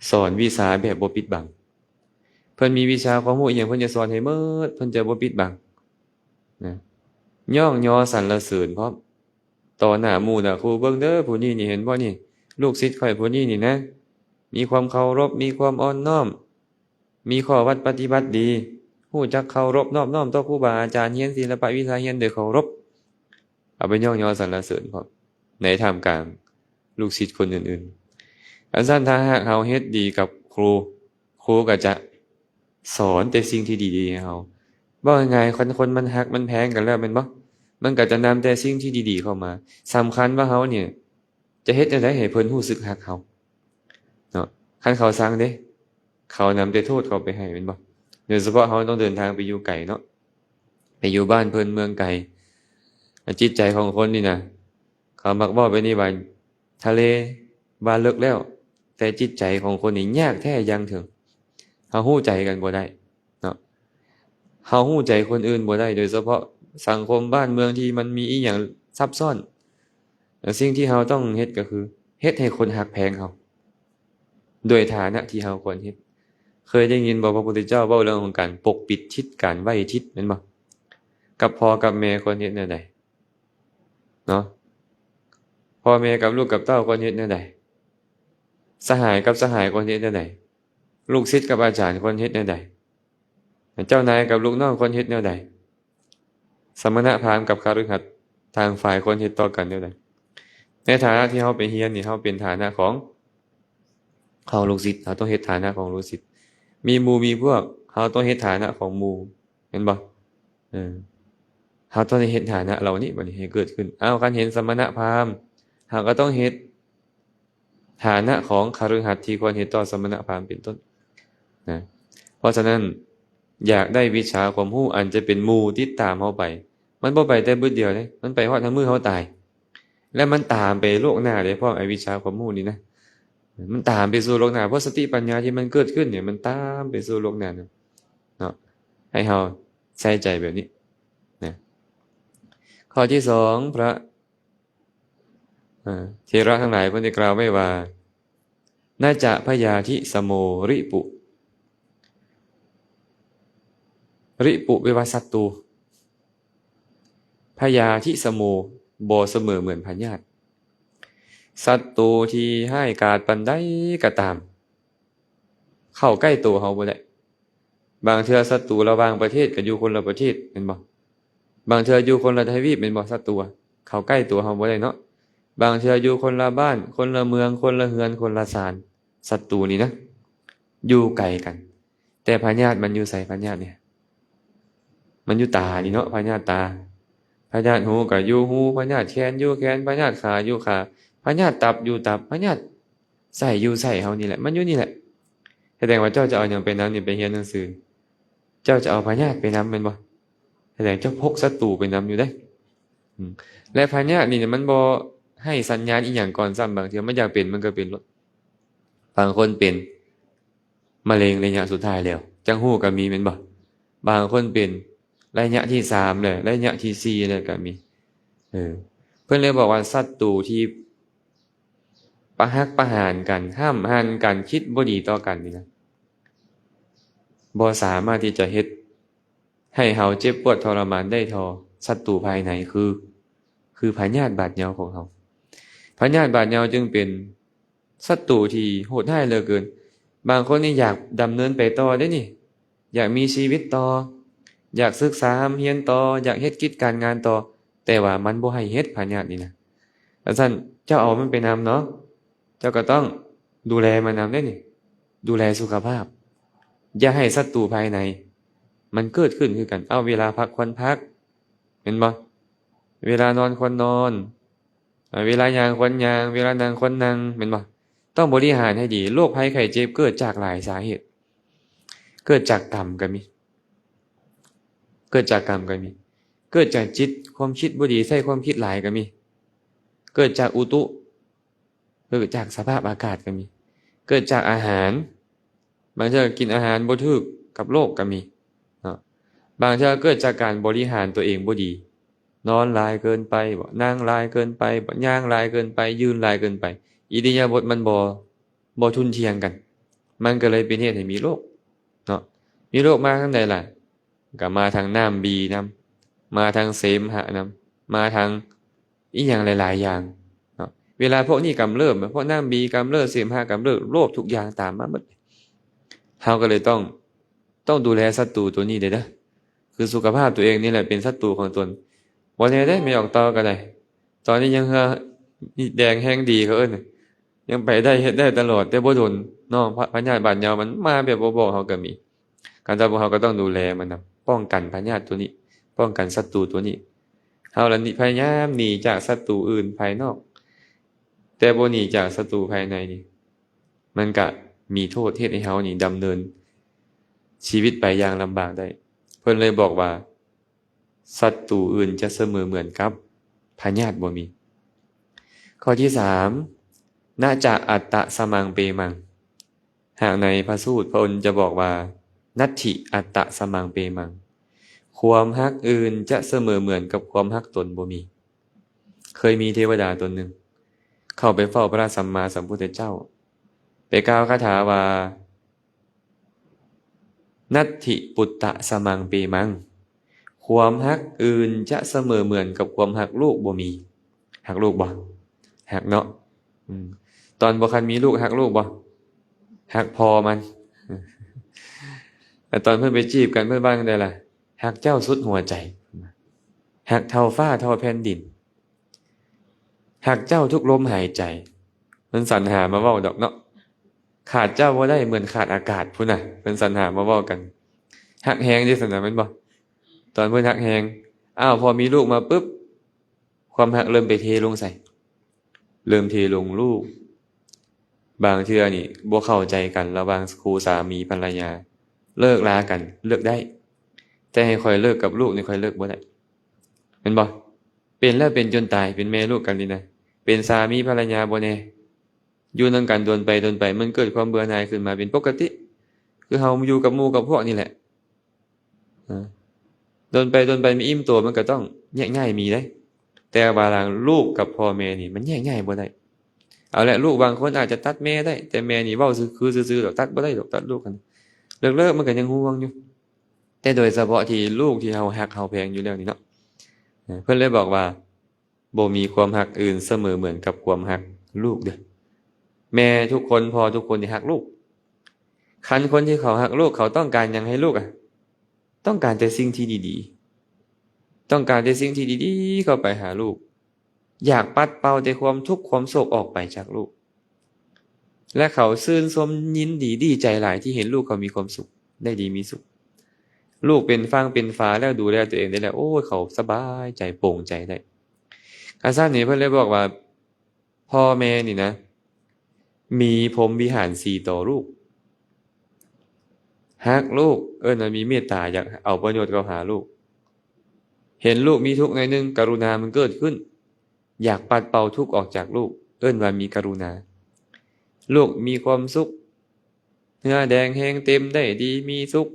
ສອນວິຊາແບບບໍ່ປິດບັງ. ເພິ່ນມີວິຊາຄວາມຮູ້ອີ່ຫຍັງ ເພິ່ນຈະສອນໃຫ້ໝົດ ເພິ່ນຈະບໍ່ປິດບັງນະ ຍ້ອງຍໍສັນລະເສີນພ້ອມ ຕໍ່ໜ້າໝູ່ໜ້າຄູ່ ເບິ່ງເດີ ຜູ້ນີ້ນີ້ ເຫັນບໍ່ນີ້ ລູກສິດຂ້ອຍຜູ້ນີ້ນີ້ນະ ມີຄວາມເຄົາລົບ ມີຄວາມອ່ອນນ້ອມ ມີຂໍ້ວັດປະຕິບັດດີ ຮູ້ຈັກເຄົາລົບນອບນ້ອມຕໍ່ຄູບາອາຈານ ຮຽນສິນລະປະວິຊາ ຮຽນໂດຍເຄົາລົບ. ເອົາໄປຍ້ອງຍໍສັນລະເສີນພ້ອມໃນທ່າມກາງລູກສິດຄົນອື່ນໆ. ອັນຊັ້ນ ຖ້າຫາກເຮົາເຮັດດີກັບຄູ ຄູກໍຈະສອນແຕ່ສິ່ງທີ່ດີໆໃຫ້ເຮົາ. ເວົ້າງ່າຍໆ ຄັນຄົນມັນຮັກມັນແພງກັນແລ້ວແມ່ນບໍ່? ມັນກໍຈະນຳແຕ່ສິ່ງທີ່ດີໆເຂົ້າມາ. ສຳຄັນວ່າເຮົານີ້ ຈະເຮັດແນວໃດໃຫ້ເພິ່ນຮູ້ສຶກຮັກເຮົາເນາະ. ຄັນເຂົາຊັງເດ້ ເຂົານຳແຕ່ໂທດເຂົ້າໄປໃຫ້ແມ່ນບໍ່? ໂດຍສະເພາະເຮົາຕ້ອງເດີນທາງໄປຢູ່ໄກເນາະ ໄປຢູ່ບ້ານເພິ່ນເມືອງໄກ. ຈິດໃຈຂອງຄົນນີ້ນະ ເຂົາມັກເວົ້າແບບນີ້ວ່າ ທະເລວ່າເລິກແລ້ວ ແຕ່ຈິດໃຈຂອງຄົນນີ້ຍາກແທ້ຢ່າງເຖິງ. ເຮົາຮູ້ໃຈກັນບໍ່ໄດ້ເນາະ ເຮົາຮູ້ໃຈຄົນອື່ນບໍ່ໄດ້ ໂດຍສະເພາະສັງຄົມບ້ານເມືອງທີ່ມັນມີອີ່ຫຍັງຊັບຊ້ອນ. ແລະ ສິ່ງທີ່ເຮົາຕ້ອງເຮັດກໍຄື ເຮັດໃຫ້ຄົນຮັກແພງເຮົາ ດ້ວຍຖານະທີ່ເຮົາຄວນເຮັດ. ເຄີຍໄດ້ຍິນບໍ່ ພະພຸດທະເຈົ້າເວົ້າເລື່ອງຂອງການປົກປິດທິດ ການໄຫວ້ທິດ ແມ່ນບໍ່? ກັບພໍ່ກັບແມ່ຄວນເຮັດແນວໃດເນາະ? ພໍ່ແມ່ກັບລູກກັບເຕົ້າຄວນເຮັດແນວໃດ? ສະຫາຍກັບສະຫາຍຄວນເຮັດແນວໃດ? ລູກສິດກັບອາຈານຄວນເຮັດແນວໃດ? ເຈົ້ານາຍກັບລູກນ້ອງຄວນເຮັດແນວໃດ? ສະມະນະພາມກັບຄະລືຫັດ ຕ່າງຝ່າຍຄວນເຮັດຕໍ່ກັນແນວໃດ? ໃນຖານະທີ່ເຮົາໄປຮຽນນີ້ ເຮົາເປັນຖານະຂອງ ຂອງລູກສິດ ເຮົາຕ້ອງເຮັດຖານະຂອງລູກສິດ. ມີໝູ່ມີພວກ ເຮົາຕ້ອງເຮັດຖານະຂອງໝູ່ ແມ່ນບໍ່? ເອີ ເຮົາຕ້ອງໄດ້ເຮັດຖານະເຫຼົ່ານີ້ ບັດນີ້ໃຫ້ເກີດຂຶ້ນ. ເອົາ ຄັນເຫັນສະມະນະພາມ ເຮົາກໍຕ້ອງເຮັດ ຖານະຂອງຄະລືຫັດທີ່ຄວນເຮັດຕໍ່ສະມະນະພາມເປັນຕົ້ນນະ. ເພາະສະນັ້ນ ຢາກໄດ້ວິຊາຄວາມຮູ້ອັນຈະເປັນໝູ່ຕິດຕາມເຮົາໄປ ມັນບໍ່ໄປແຕ່ບຶດດຽວເດ້ ມັນໄປຮອດຮອດມື້ເຮົາຕາຍ ແລະ ມັນຕາມໄປໂລກໜ້າໄດ້ພ້ອມ ໄອ້ວິຊາຄວາມຮູ້ນີ້ນະ. ມັນຕາມໄປສູ່ໂລກໜ້າ ເພາະສະຕິປັນຍາທີ່ມັນເກີດຂຶ້ນນີ້ ມັນຕາມໄປສູ່ໂລກໜ້າເນາະ ໃຫ້ເຮົາໃສ່ໃຈແບບນີ້ນະ. ຂໍ້ທີສອງ ພະ ເອີ ເຖລະທັງຫຼາຍເພິ່ນໄດ້ກ່າວໄວ້ວ່າ ນະຈະພະຍາທິສະໂມລິປຸ ລິປຸແປວ່າສັດຕູ ພະຍາທິສະໂມ ບໍ່ສະເໝີເໝືອນພະຍາດ. ສັດຕູທີ່ຮ້າຍກາດປານໃດກໍຕາມ ເຂົ້າໃກ້ໂຕເຮົາບໍ່ໄດ້. ບາງເທື່ອສັດຕູລະຫວ່າງປະເທດກໍຢູ່ຄົນລະປະເທດແມ່ນບໍ່? ບາງເທື່ອຢູ່ຄົນລະທະວີບແມ່ນບໍ່? ສັດຕູເຂົ້າໃກ້ໂຕເຮົາບໍ່ໄດ້ເນາະ. ບາງເທື່ອຢູ່ຄົນລະບ້ານ ຄົນລະເມືອງ ຄົນລະເຮືອນ ຄົນລະຊານ ສັດຕູນີ້ນະ ຢູ່ໄກກັນ. ແຕ່ພະຍາດມັນຢູ່ໃສ? ພະຍາດນີ້ ມັນຢູ່ຕານີ້ເນາະ ພະຍາດຕາ. ພະຍາດຫູກໍຢູ່ຫູ ພະຍາດແຂນຢູ່ແຂນ ພະຍາດຂາຢູ່ຂາ ພະຍາດຕັບຢູ່ຕັບ ພະຍາດໄສ້ຢູ່ໄສ້ເຮົານີ້ແຫຼະ ມັນຢູ່ນີ້ແຫຼະ. ສະແດງວ່າເຈົ້າຈະເອົາຫຍັງໄປນຳນີ້ ໄປຮຽນໜັງສື ເຈົ້າຈະເອົາພະຍາດໄປນຳແມ່ນບໍ່? ສະແດງເຈົ້າພົກສັດຕູໄປນຳຢູ່ເດ້. ອືມ ແລະພະຍາດນີ້ມັນບໍ່ໃຫ້ສັນຍານອີ່ຫຍັງກ່ອນຊ້ຳ ບາງເທື່ອມັນຢາກເປັນມັນກໍເປັນໂລດ. ບາງຄົນເປັນ ມະເຮັງໄລຍະສຸດທ້າຍແລ້ວ ຈັ່ງຮູ້ກໍມີແມ່ນບໍ່? ບາງຄົນເປັນໄລຍະທີສາມແລ້ວ ໄລຍະທີສີ່ແລ້ວກໍມີ. ເອີ ເພິ່ນເລີຍບອກວ່າສັດຕູທີ່ປະຫັກປະຫານກັນ ຫ້າມຫັນກັນ ຄິດບໍ່ດີຕໍ່ກັນນີ້ນະ ບໍ່ສາມາດທີ່ຈະເຮັດໃຫ້ເຮົາເຈັບປວດທໍລະມານໄດ້ທໍ່ສັດຕູພາຍໃນ ຄື ຄືພະຍາດບາດເຍົາຂອງເຮົາ. ພະຍາດບາດເຍົາຈຶ່ງເປັນ ສັດຕູທີ່ໂຫດຮ້າຍເຫຼືອເກີນ. ບາງຄົນນີ້ຢາກດຳເນີນໄປຕໍ່ເດ້ນີ້ ຢາກມີຊີວິດຕໍ່ ຢາກສຶກສາຮ່ຳຮຽນຕໍ່ ຢາກເຮັດກິດການງານຕໍ່ ແຕ່ວ່າມັນບໍ່ໃຫ້ເຮັດ ພະຍາດນີ້ນະ. ຄັນຊັ້ນເຈົ້າເອົາມັນໄປນຳເນາະ ເຈົ້າກໍຕ້ອງດູແລມັນນຳເດ້ນີ້ ດູແລສຸຂະພາບ ຢ່າໃຫ້ສັດຕູພາຍໃນມັນເກີດຂຶ້ນຄືກັນ. ເອົາ ເວລາພັກຄວນພັກ ແມ່ນບໍ່? ເວລານອນຄວນນອນ ອາ ເວລາຍ່າງຄວນຍ່າງ ເວລານັ່ງຄວນນັ່ງ ແມ່ນບໍ່? ຕ້ອງບໍລິຫານໃຫ້ດີ. ໂລກໄພໄຂ້ເຈັບເກີດຈາກຫຼາຍສາເຫດ. ເກີດຈາກກຳກໍມີ ເກີດຈາກກຳກໍມີ ເກີດຈາກຈິດ ຄວາມຄິດບໍ່ດີ ໃຊ້ຄວາມຄິດຫຼາຍກໍມີ ເກີດຈາກອຸຕຸ ເກີດຈາກສະພາບອາກາດກໍມີ ເກີດຈາກອາຫານ ບາງເທື່ອກິນອາຫານບໍ່ຖືກກັບໂລກກໍມີເນາະ. ບາງເທື່ອເກີດຈາກການບໍລິຫານຕົວເອງບໍ່ດີ ນອນຫຼາຍເກີນໄປບໍ ນັ່ງຫຼາຍເກີນໄປບໍ ຍ່າງຫຼາຍເກີນໄປ ຢືນຫຼາຍເກີນໄປ ອິລິຍາບົດມັນບໍ່ ບໍ່ທຸ່ນທ່ຽງກັນ ມັນກໍເລີຍເປັນເຫດໃຫ້ມີໂລກເນາະ. ມີໂລກມາທາງໃດລະ? ກໍມາທາງນ້ຳບີນຳ ມາທາງເສມຫະນຳ ມາທາງອີ່ຫຍັງຫຼາຍໆຢ່າງເນາະ. ເວລາພວກນີ້ກຳເລີບ ພວກນ້ຳບີກຳເລີບ ເສມຫະກຳເລີບ ໂລບທຸກຢ່າງຕາມມາໝົດ. ເຮົາກໍເລີຍຕ້ອງ ຕ້ອງດູແລສັດຕູຕົວນີ້ເດ້ເດີ ຄືສຸຂະພາບຕົວເອງນີ້ແຫຼະເປັນສັດຕູຂອງຕົນ. ບໍ່ແນ່ເດ້ ແມ່ອອກຕໍ່ກໍໄດ້ ຕອນນີ້ຍັງເຫື່ອແດງແຮງດີ ເຂົາເອີ້ນ ຍັງໄປໄດ້ເຮັດໄດ້ຕະຫຼອດ ແຕ່ບໍ່ດົນເນາະ ພະ ພະຍາດບາດເຍົາມັນມາແບບບໍ່ບອກເຮົາກໍມີ. ຄັນຊັ້ນພວກເຮົາກໍຕ້ອງດູແລມັນນຳ ປ້ອງກັນພະຍາດຕົວນີ້ ປ້ອງກັນສັດຕູຕົວນີ້. ເຮົາລະ ພະຍາຍາມໜີຈາກສັດຕູອື່ນພາຍນອກ ແຕ່ບໍ່ໜີຈາກສັດຕູພາຍໃນນີ້ ມັນກະມີໂທດເຮັດໃຫ້ເຮົານີ້ດຳເນີນຊີວິດໄປຢ່າງລຳບາກໄດ້. ເພິ່ນເລີຍບອກວ່າ ສັດຕູອື່ນຈະສະເໝີເໝືອນກັບພະຍາດບໍ່ມີ. ຂໍ້ທີສາມ ນະຈະອັດຕະສະມັງເປມັງ. ຫາກໃນພະສູດ ພະອົງຈະບອກວ່າ ນັດຖິອັດຕະສະມັງເປມັງ. ຄວາມຮັກອື່ນຈະສະເໝີເໝືອນກັບຄວາມຮັກຕົນບໍ່ມີ. ເຄີຍມີເທວະດາຕົນໜຶ່ງ ເຂົ້າໄປເຝົ້າພະສຳມາສຳພຸດທະເຈົ້າ ໄປກ່າວຄາຖາວ່າ ນັດຖິປຸດຕະສະມັງເປມັງ. ຄວາມຮັກອື່ນຈະສະເໝີເໝືອນກັບຄວາມຮັກລູກບໍ່ມີ. ຮັກລູກບໍ່? ຮັກເນາະ. ອືມ ຕອນບໍ່ທັນມີລູກຮັກລູກບໍ່? ຮັກພໍ່ມັນ. ແຕ່ຕອນເພິ່ນໄປຈີບກັນ ເພິ່ນວ່າຈັ່ງໃດລະ? ຮັກເຈົ້າສຸດຫົວໃຈ. ຮັກເທົ່າຟ້າເທົ່າແຜ່ນດິນ. ຮັກເຈົ້າທຸກລົມຫາຍໃຈ. ມັນສັນຫາມາເວົ້າດອກເນາະ. ຂາດເຈົ້າບໍ່ໄດ້ ເໝືອນຂາດອາກາດພຸ້ນນະ. ເພິ່ນສັນຫາມາເວົ້າກັນ. ຮັກແຮງເດ້ຊັ້ນນະ ແມ່ນບໍ່? ຕອນເພິ່ນຮັກແຮງ. ອ້າວ ພໍມີລູກມາປຶບ ຄວາມຮັກເລີ່ມໄປເທລົງໃສ? ເລີ່ມເທລົງລູກ. ບາງເທື່ອນີ້ບໍ່ເຂົ້າໃຈກັນລະຫວ່າງຄູ່ສາມີພັນລະຍາ ເລີກລາກັນເລີກໄດ້ ແຕ່ໃຫ້ຂ້ອຍເລີກກັບລູກນີ້ ຂ້ອຍເລີກບໍ່ໄດ້ ແມ່ນບໍ່? ເປັນແລ້ວເປັນຈົນຕາຍ ເປັນແມ່ລູກກັນນີ້ນະ ເປັນສາມີພັນລະຍາບໍ່ແນ່. ຢູ່ນຳກັນດົນໄປດົນໄປ ມັນເກີດຄວາມເບື່ອໜ່າຍຂຶ້ນມາເປັນປົກກະຕິ ຄືເຮົາຢູ່ກັບໝູ່ກັບພວກນີ້ແຫຼະ. ເອີ ດົນໄປດົນໄປ ມັນອີ່ມໂຕ ມັນກໍຕ້ອງແຍກຍ້າຍມີເດ້. ແຕ່ວ່າລາງລູກກັບພໍ່ແມ່ນີ້ ມັນແຍກຍ້າຍບໍ່ໄດ້. ເອົາແຫຼະ ລູກບາງຄົນອາດຈະຕັດແມ່ໄດ້ ແຕ່ແມ່ນີ້ເວົ້າຊື່ ຄືຊື່ໆດອກ ຕັດບໍ່ໄດ້ດອກ ຕັດລູກຫັ້ນ ເລີກໆ ມັນກໍຍັງຮູ້ເລື່ອງຢູ່. ແຕ່ໂດຍສະເພາະທີ່ລູກທີ່ເຮົາຮັກເຮົາແພງຢູ່ແລ້ວນີ້ເນາະ ເອີ ເພິ່ນເລີຍບອກວ່າ ບໍ່ມີຄວາມຮັກອື່ນສະເໝີເໝືອນກັບຄວາມຮັກລູກເດີ້. ແມ່ທຸກຄົນ ພໍ່ທຸກຄົນທີ່ຮັກລູກ. ຄັນຄົນທີ່ເຂົາຮັກລູກ ເຂົາຕ້ອງການຫຍັງໃຫ້ລູກອະ? ຕ້ອງການແຕ່ສິ່ງທີ່ດີໆ. ຕ້ອງການແຕ່ສິ່ງທີ່ດີໆເຂົ້າໄປຫາລູກ. ຢາກປັດເປົ່າແຕ່ຄວາມທຸກຄວາມໂສກອອກໄປຈາກລູກ. ແລະ ເຂົາຊື່ນຊົມຍິນດີ ດີໃຈຫຼາຍທີ່ເຫັນລູກເຂົາມີຄວາມສຸກ ໄດ້ດີມີສຸກ. ລູກເປັນຝັ່ງເປັນຝາແລ້ວ ດູແລຕົວເອງໄດ້ແລ້ວ ໂອ້ຍ ເຂົາສະບາຍໃຈ ໂປ່ງໃຈໄດ້. ຄັນຊັ້ນນີ້ເພິ່ນເລີຍບອກວ່າ ພໍ່ແມ່ນີ້ນະ ມີພົມວິຫານສີ່ຕໍ່ລູກ. ຮັກລູກ ເອີ້ນວ່າມີເມດຕາ ຢາກເອົາປະໂຫຍດເຂົ້າຫາລູກ. ເຫັນລູກມີທຸກໜ້ອຍໜຶ່ງ ກະລຸນາມັນເກີດຂຶ້ນ ຢາກປັດເປົ່າທຸກອອກຈາກລູກ ເອີ້ນວ່າມີກະລຸນາ. ລູກມີຄວາມສຸກ ເຫື່ອແດງແຮງເຕັມ ໄດ້ດີມີສຸກ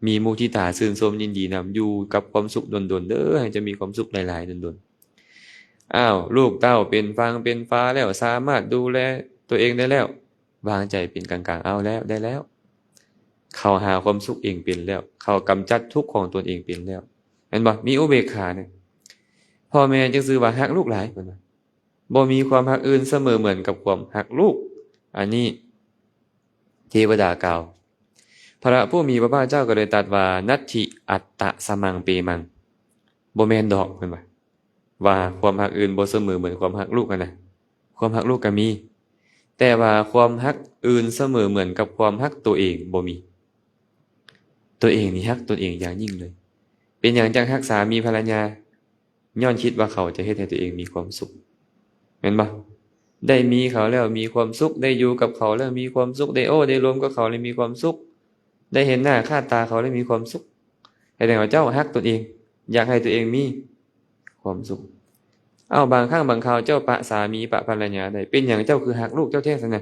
ມີມຸທິຕາຊື່ນຊົມຍິນດີນຳ ຢູ່ກັບຄວາມສຸກດົນໆເດີ້ ໃຫ້ຈະມີຄວາມສຸກຫຼາຍໆດົນໆ. ອ້າວ ລູກເຕົ້າເປັນຝັ່ງເປັນຝາແລ້ວ ສາມາດດູແລຕົວເອງໄດ້ແລ້ວ ວາງໃຈເປັນກາງໆ ເອົາແລ້ວ ໄດ້ແລ້ວ ເຂົາຫາຄວາມສຸກເອງເປັນແລ້ວ ເຂົາກຳຈັດທຸກຂອງຕົນເອງເປັນແລ້ວ ແມ່ນບໍ່? ມີອຸເບກຂານີ້ ພໍ່ແມ່ຈຶ່ງຊື່ວ່າຮັກລູກຫຼາຍ ເພິ່ນວ່າ. ບໍ່ມີຄວາມຮັກອື່ນສະເໝີເໝືອນກັບຄວາມຮັກລູກ. ອັນນີ້ເທວະດາກ່າວ. ພະຜູ້ມີພະພາກເຈົ້າກໍເລີຍຕັດວ່າ ນັດຖິອັດຕະສະມັງເປມັງ ບໍ່ແມ່ນດອກ ເພິ່ນວ່າ ວ່າຄວາມຮັກອື່ນບໍ່ສະເໝີເໝືອນຄວາມຮັກລູກຫັ້ນນະ. ຄວາມຮັກລູກກໍມີ ແຕ່ວ່າຄວາມຮັກອື່ນສະເໝີເໝືອນກັບຄວາມຮັກຕົວເອງບໍ່ມີ. ຕົວເອງນີ້ຮັກຕົນເອງຢ່າງຍິ່ງເລີຍ. ເປັນຫຍັງຈັ່ງຮັກສາມີພັນລະຍາ? ຍ້ອນຄິດວ່າເຂົາຈະເຮັດໃຫ້ຕົວເອງມີຄວາມສຸກ ແມ່ນບໍ່? ໄດ້ມີເຂົາແລ້ວມີຄວາມສຸກ ໄດ້ຢູ່ກັບເຂົາແລ້ວມີຄວາມສຸກ ໄດ້ໂອ້ໄດ້ລົມກັບເຂົາແລ້ວມີຄວາມສຸກ ໄດ້ເຫັນໜ້າຄ່າຕາເຂົາແລ້ວມີຄວາມສຸກ. ແສດງວ່າເຈົ້າຮັກຕົນເອງ ຢາກໃຫ້ຕົວເອງມີຄວາມສຸກ. ເອົ້າ ບາງຄັ້ງບາງຄາວເຈົ້າປະສາມີປະພັນລະຍາໄດ້ ເປັນຫຍັງເຈົ້າຄືຮັກລູກເຈົ້າແທ້ຊັ້ນນະ?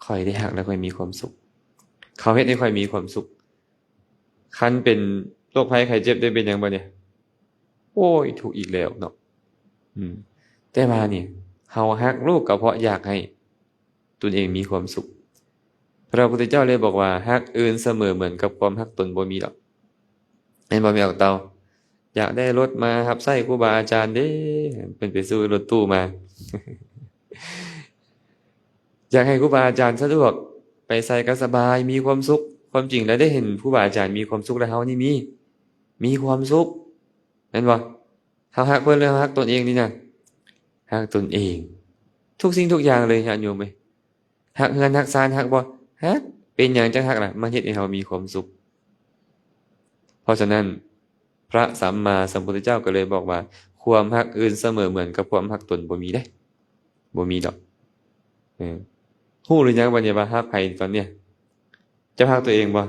ຂ້ອຍໄດ້ຮັກແລ້ວຂ້ອຍມີຄວາມສຸກ ເຂົາເຮັດໃຫ້ຂ້ອຍມີຄວາມສຸກ. ຄັນເປັນໂລກໄພໄຂ້ເຈັບໄດ້ເປັນຫຍັງບາດນີ້? ໂອ້ຍ ທຸກອີກແລ້ວເນາະ. ອືມ ແຕ່ວ່ານີ້ ເຮົາຮັກລູກກໍເພາະຢາກໃຫ້ຕົນເອງມີຄວາມສຸກ. ພະພຸດທະເຈົ້າເລີຍບອກວ່າ ຮັກອື່ນສະເໝີເໝືອນກັບຄວາມຮັກຕົນບໍ່ມີດອກ. ແມ່ນບໍ່ ແມ່ອອກເຕົາ? ຢາກໄດ້ລົດມາຮັບໃຊ້ຄູບາອາຈານເດ້ ເພິ່ນໄປຊື້ລົດຕູ້ມາ. ຢາກໃຫ້ຄູບາອາຈານສະດວກ ໄປໃສກໍສະບາຍ ມີຄວາມສຸກ. ຄວາມຈິງແລ້ວໄດ້ເຫັນຄູບາອາຈານມີຄວາມສຸກ ແລ້ວເຮົານີ້ມີ ມີຄວາມສຸກ ແມ່ນບໍ່? ເຮົາຮັກເພິ່ນ ຫຼື ເຮົາຮັກຕົນເອງນີ້ນະ? ຮັກຕົນເອງ ທຸກສິ່ງທຸກຢ່າງເລີຍ ຍາດໂຍມເອີຍ. ຮັກເຮືອນຮັກຊານ ຮັກບໍ່? ຮັກ. ເປັນຫຍັງຈັ່ງຮັກລະ? ມັນເຮັດໃຫ້ເຮົາມີຄວາມສຸກ. ເພາະສະນັ້ນ ພະສຳມາສຳພຸດທະເຈົ້າກໍເລີຍບອກວ່າ ຄວາມຮັກອື່ນສະເໝີເໝືອນກັບຄວາມຮັກຕົນບໍ່ມີເດ້ ບໍ່ມີດອກ. ເອີ ຮູ້ຫຼືຍັງບາດນີ້ວ່າຮັກໃຜຕອນເນີ້ຍ? ເຈົ້າຮັກຕົວເອງບໍ່?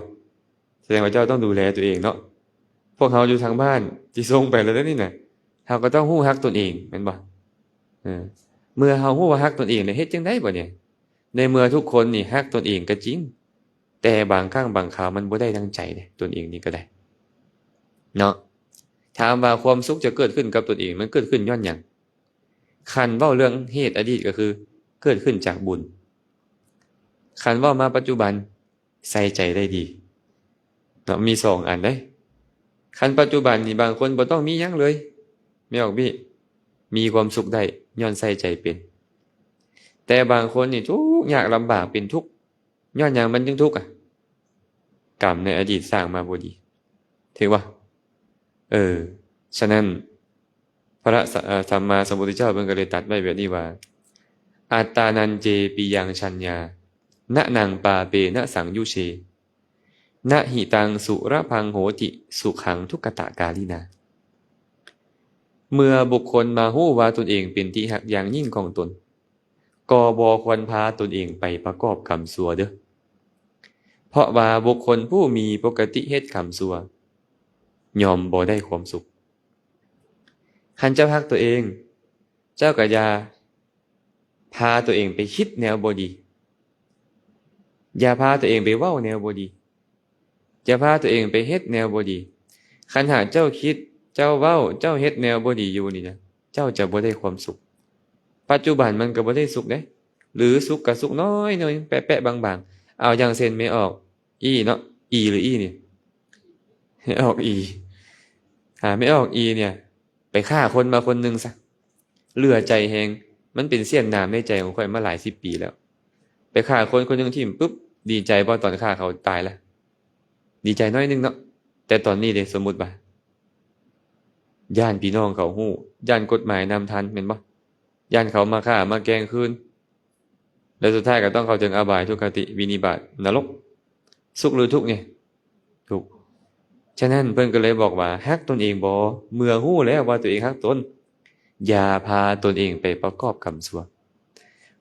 ສະແດງວ່າເຈົ້າຕ້ອງດູແລຕົວເອງເນາະ. ພວກເຮົາຢູ່ທາງບ້ານຊິສົ່ງໄປແລ້ວເດ້ນີ້ນະ ເຮົາກໍຕ້ອງຮູ້ຮັກຕົນເອງ ແມ່ນບໍ່? ເອີ ເມື່ອເຮົາຮູ້ວ່າຮັກຕົນເອງແລ້ວ ເຮັດຈັ່ງໃດບາດນີ້? ໃນເມື່ອທຸກຄົນນີ້ຮັກຕົນເອງກໍຈິງ ແຕ່ບາງຄັ້ງບາງຄາວມັນບໍ່ໄດ້ດັ່ງໃຈເດ້ ຕົນເອງນີ້ກໍໄດ້ເນາະ. ຖາມວ່າຄວາມສຸກຈະເກີດຂຶ້ນກັບຕົນເອງ ມັນເກີດຂຶ້ນຍ້ອນຫຍັງ? ຄັນເວົ້າເລື່ອງເຫດອະດີດກໍຄືເກີດຂຶ້ນຈາກບຸນ. ຄັນເວົ້າມາປັດຈຸບັນ ໃສ່ໃຈໄດ້ດີເນາະ ມີສອງອັນເດ້. ຄັນປັດຈຸບັນນີ້ບາງຄົນບໍ່ຕ້ອງມີຫຍັງເລີຍ ແມ່ອອກບີ ມີຄວາມສຸກໄດ້ຍ້ອນໃສ່ໃຈເປັນ. ແຕ່ບາງຄົນນີ້ທຸກຍາກລຳບາກ ເປັນທຸກ ຍ້ອນຫຍັງມັນຈຶ່ງທຸກອະ? ກຳໃນອະດີດສ້າງມາບໍ່ດີ ຖືກບໍ່? ເອີ ສະນັ້ນ ພະສະ ເອີ ສຳມາສຳພຸດທະເຈົ້າເພິ່ນກໍເລີຍຕັດໄວ້ແບບນີ້ວ່າ ອັດຕານັນເຈປິຍັງ ສັນຍາ ນະນັງປາເປນະສັງຍຸເຊ ນະຫິຕັງສຸລະພັງໂຫຕິ ສຸຂັງທຸກກະຕະກາລິນາ. ເມື່ອບຸກຄົນມາຮູ້ວ່າຕົນເອງເປັນທີ່ຮັກຢ່າງຍິ່ງຂອງຕົນ ກໍບໍ່ຄວນພາຕົນເອງໄປປະກອບກຳຊົ່ວເດີ້ ເພາະວ່າບຸກຄົນຜູ້ມີປົກກະຕິເຮັດກຳຊົ່ວ ຍ່ອມບໍ່ໄດ້ຄວາມສຸກ. ຄັນເຈົ້າຮັກຕົວເອງ ເຈົ້າກໍຢ່າ ພາຕົວເອງໄປຄິດແນວບໍ່ດີ. ຢ່າພາຕົວເອງໄປເວົ້າແນວບໍ່ດີ. ຢ່າພາຕົວເອງໄປເຮັດແນວບໍ່ດີ. ຄັນຫາກເຈົ້າຄິດ, ເຈົ້າເວົ້າ, ເຈົ້າເຮັດແນວບໍ່ດີຢູ່ນີ້ນະ, ເຈົ້າຈະບໍ່ໄດ້ຄວາມສຸກ. ປັດຈຸບັນມັນກໍບໍ່ໄດ້ສຸກເດ້, ຫຼືສຸກກໍສຸກນ້ອຍໆ ແປະໆບາງໆ. ເອົາ ຢ່າງເຊັ່ນ ແມ່ອອກອີເນາະ, ອີ ຫຼື ອີ ນີ້? ແມ່ອອກອີ. ຫາ ແມ່ອອກອີ ນີ້ ໄປຂ້າຄົນມາຄົນໜຶ່ງຊະ, ເຫຼືອໃຈແຮງ. ມັນເປັນສ່ຽນໜາມໃນໃຈຂອງຂ້ອຍມາຫຼາຍສິບປີແລ້ວ. ໄປຂ້າຄົນຄົນໜຶ່ງຖິ້ມປຶບ, ດີໃຈບໍ່ຕອນຂ້າເຂົາຕາຍລະ? ດີໃຈໜ້ອຍໜຶ່ງເນາະ. ແຕ່ຕອນນີ້ເດ, ສົມມຸດວ່າ ຢ້ານພີ່ນ້ອງເຂົາຮູ້, ຢ້ານກົດໝາຍນຳທັນ, ແມ່ນບໍ່? ຢ້ານເຂົາມາຂ້າມາແກ່ງຄືນ. ແລະ ສຸດທ້າຍກໍຕ້ອງເຂົ້າເຖິງອະບາຍ, ທຸກຄະຕິ, ວິນິບາດ, ນະລົກ, ສຸກ ຫຼື ທຸກ ນີ້? ທຸກ. ສະນັ້ນເພິ່ນກໍເລີຍບອກວ່າ ຮັກຕົນເອງບໍ? ເມື່ອຮູ້ແລ້ວວ່າຕົວເອງຮັກຕົນ, ຢ່າພາຕົນເອງໄປປະກອບກຳຊົ່ວ,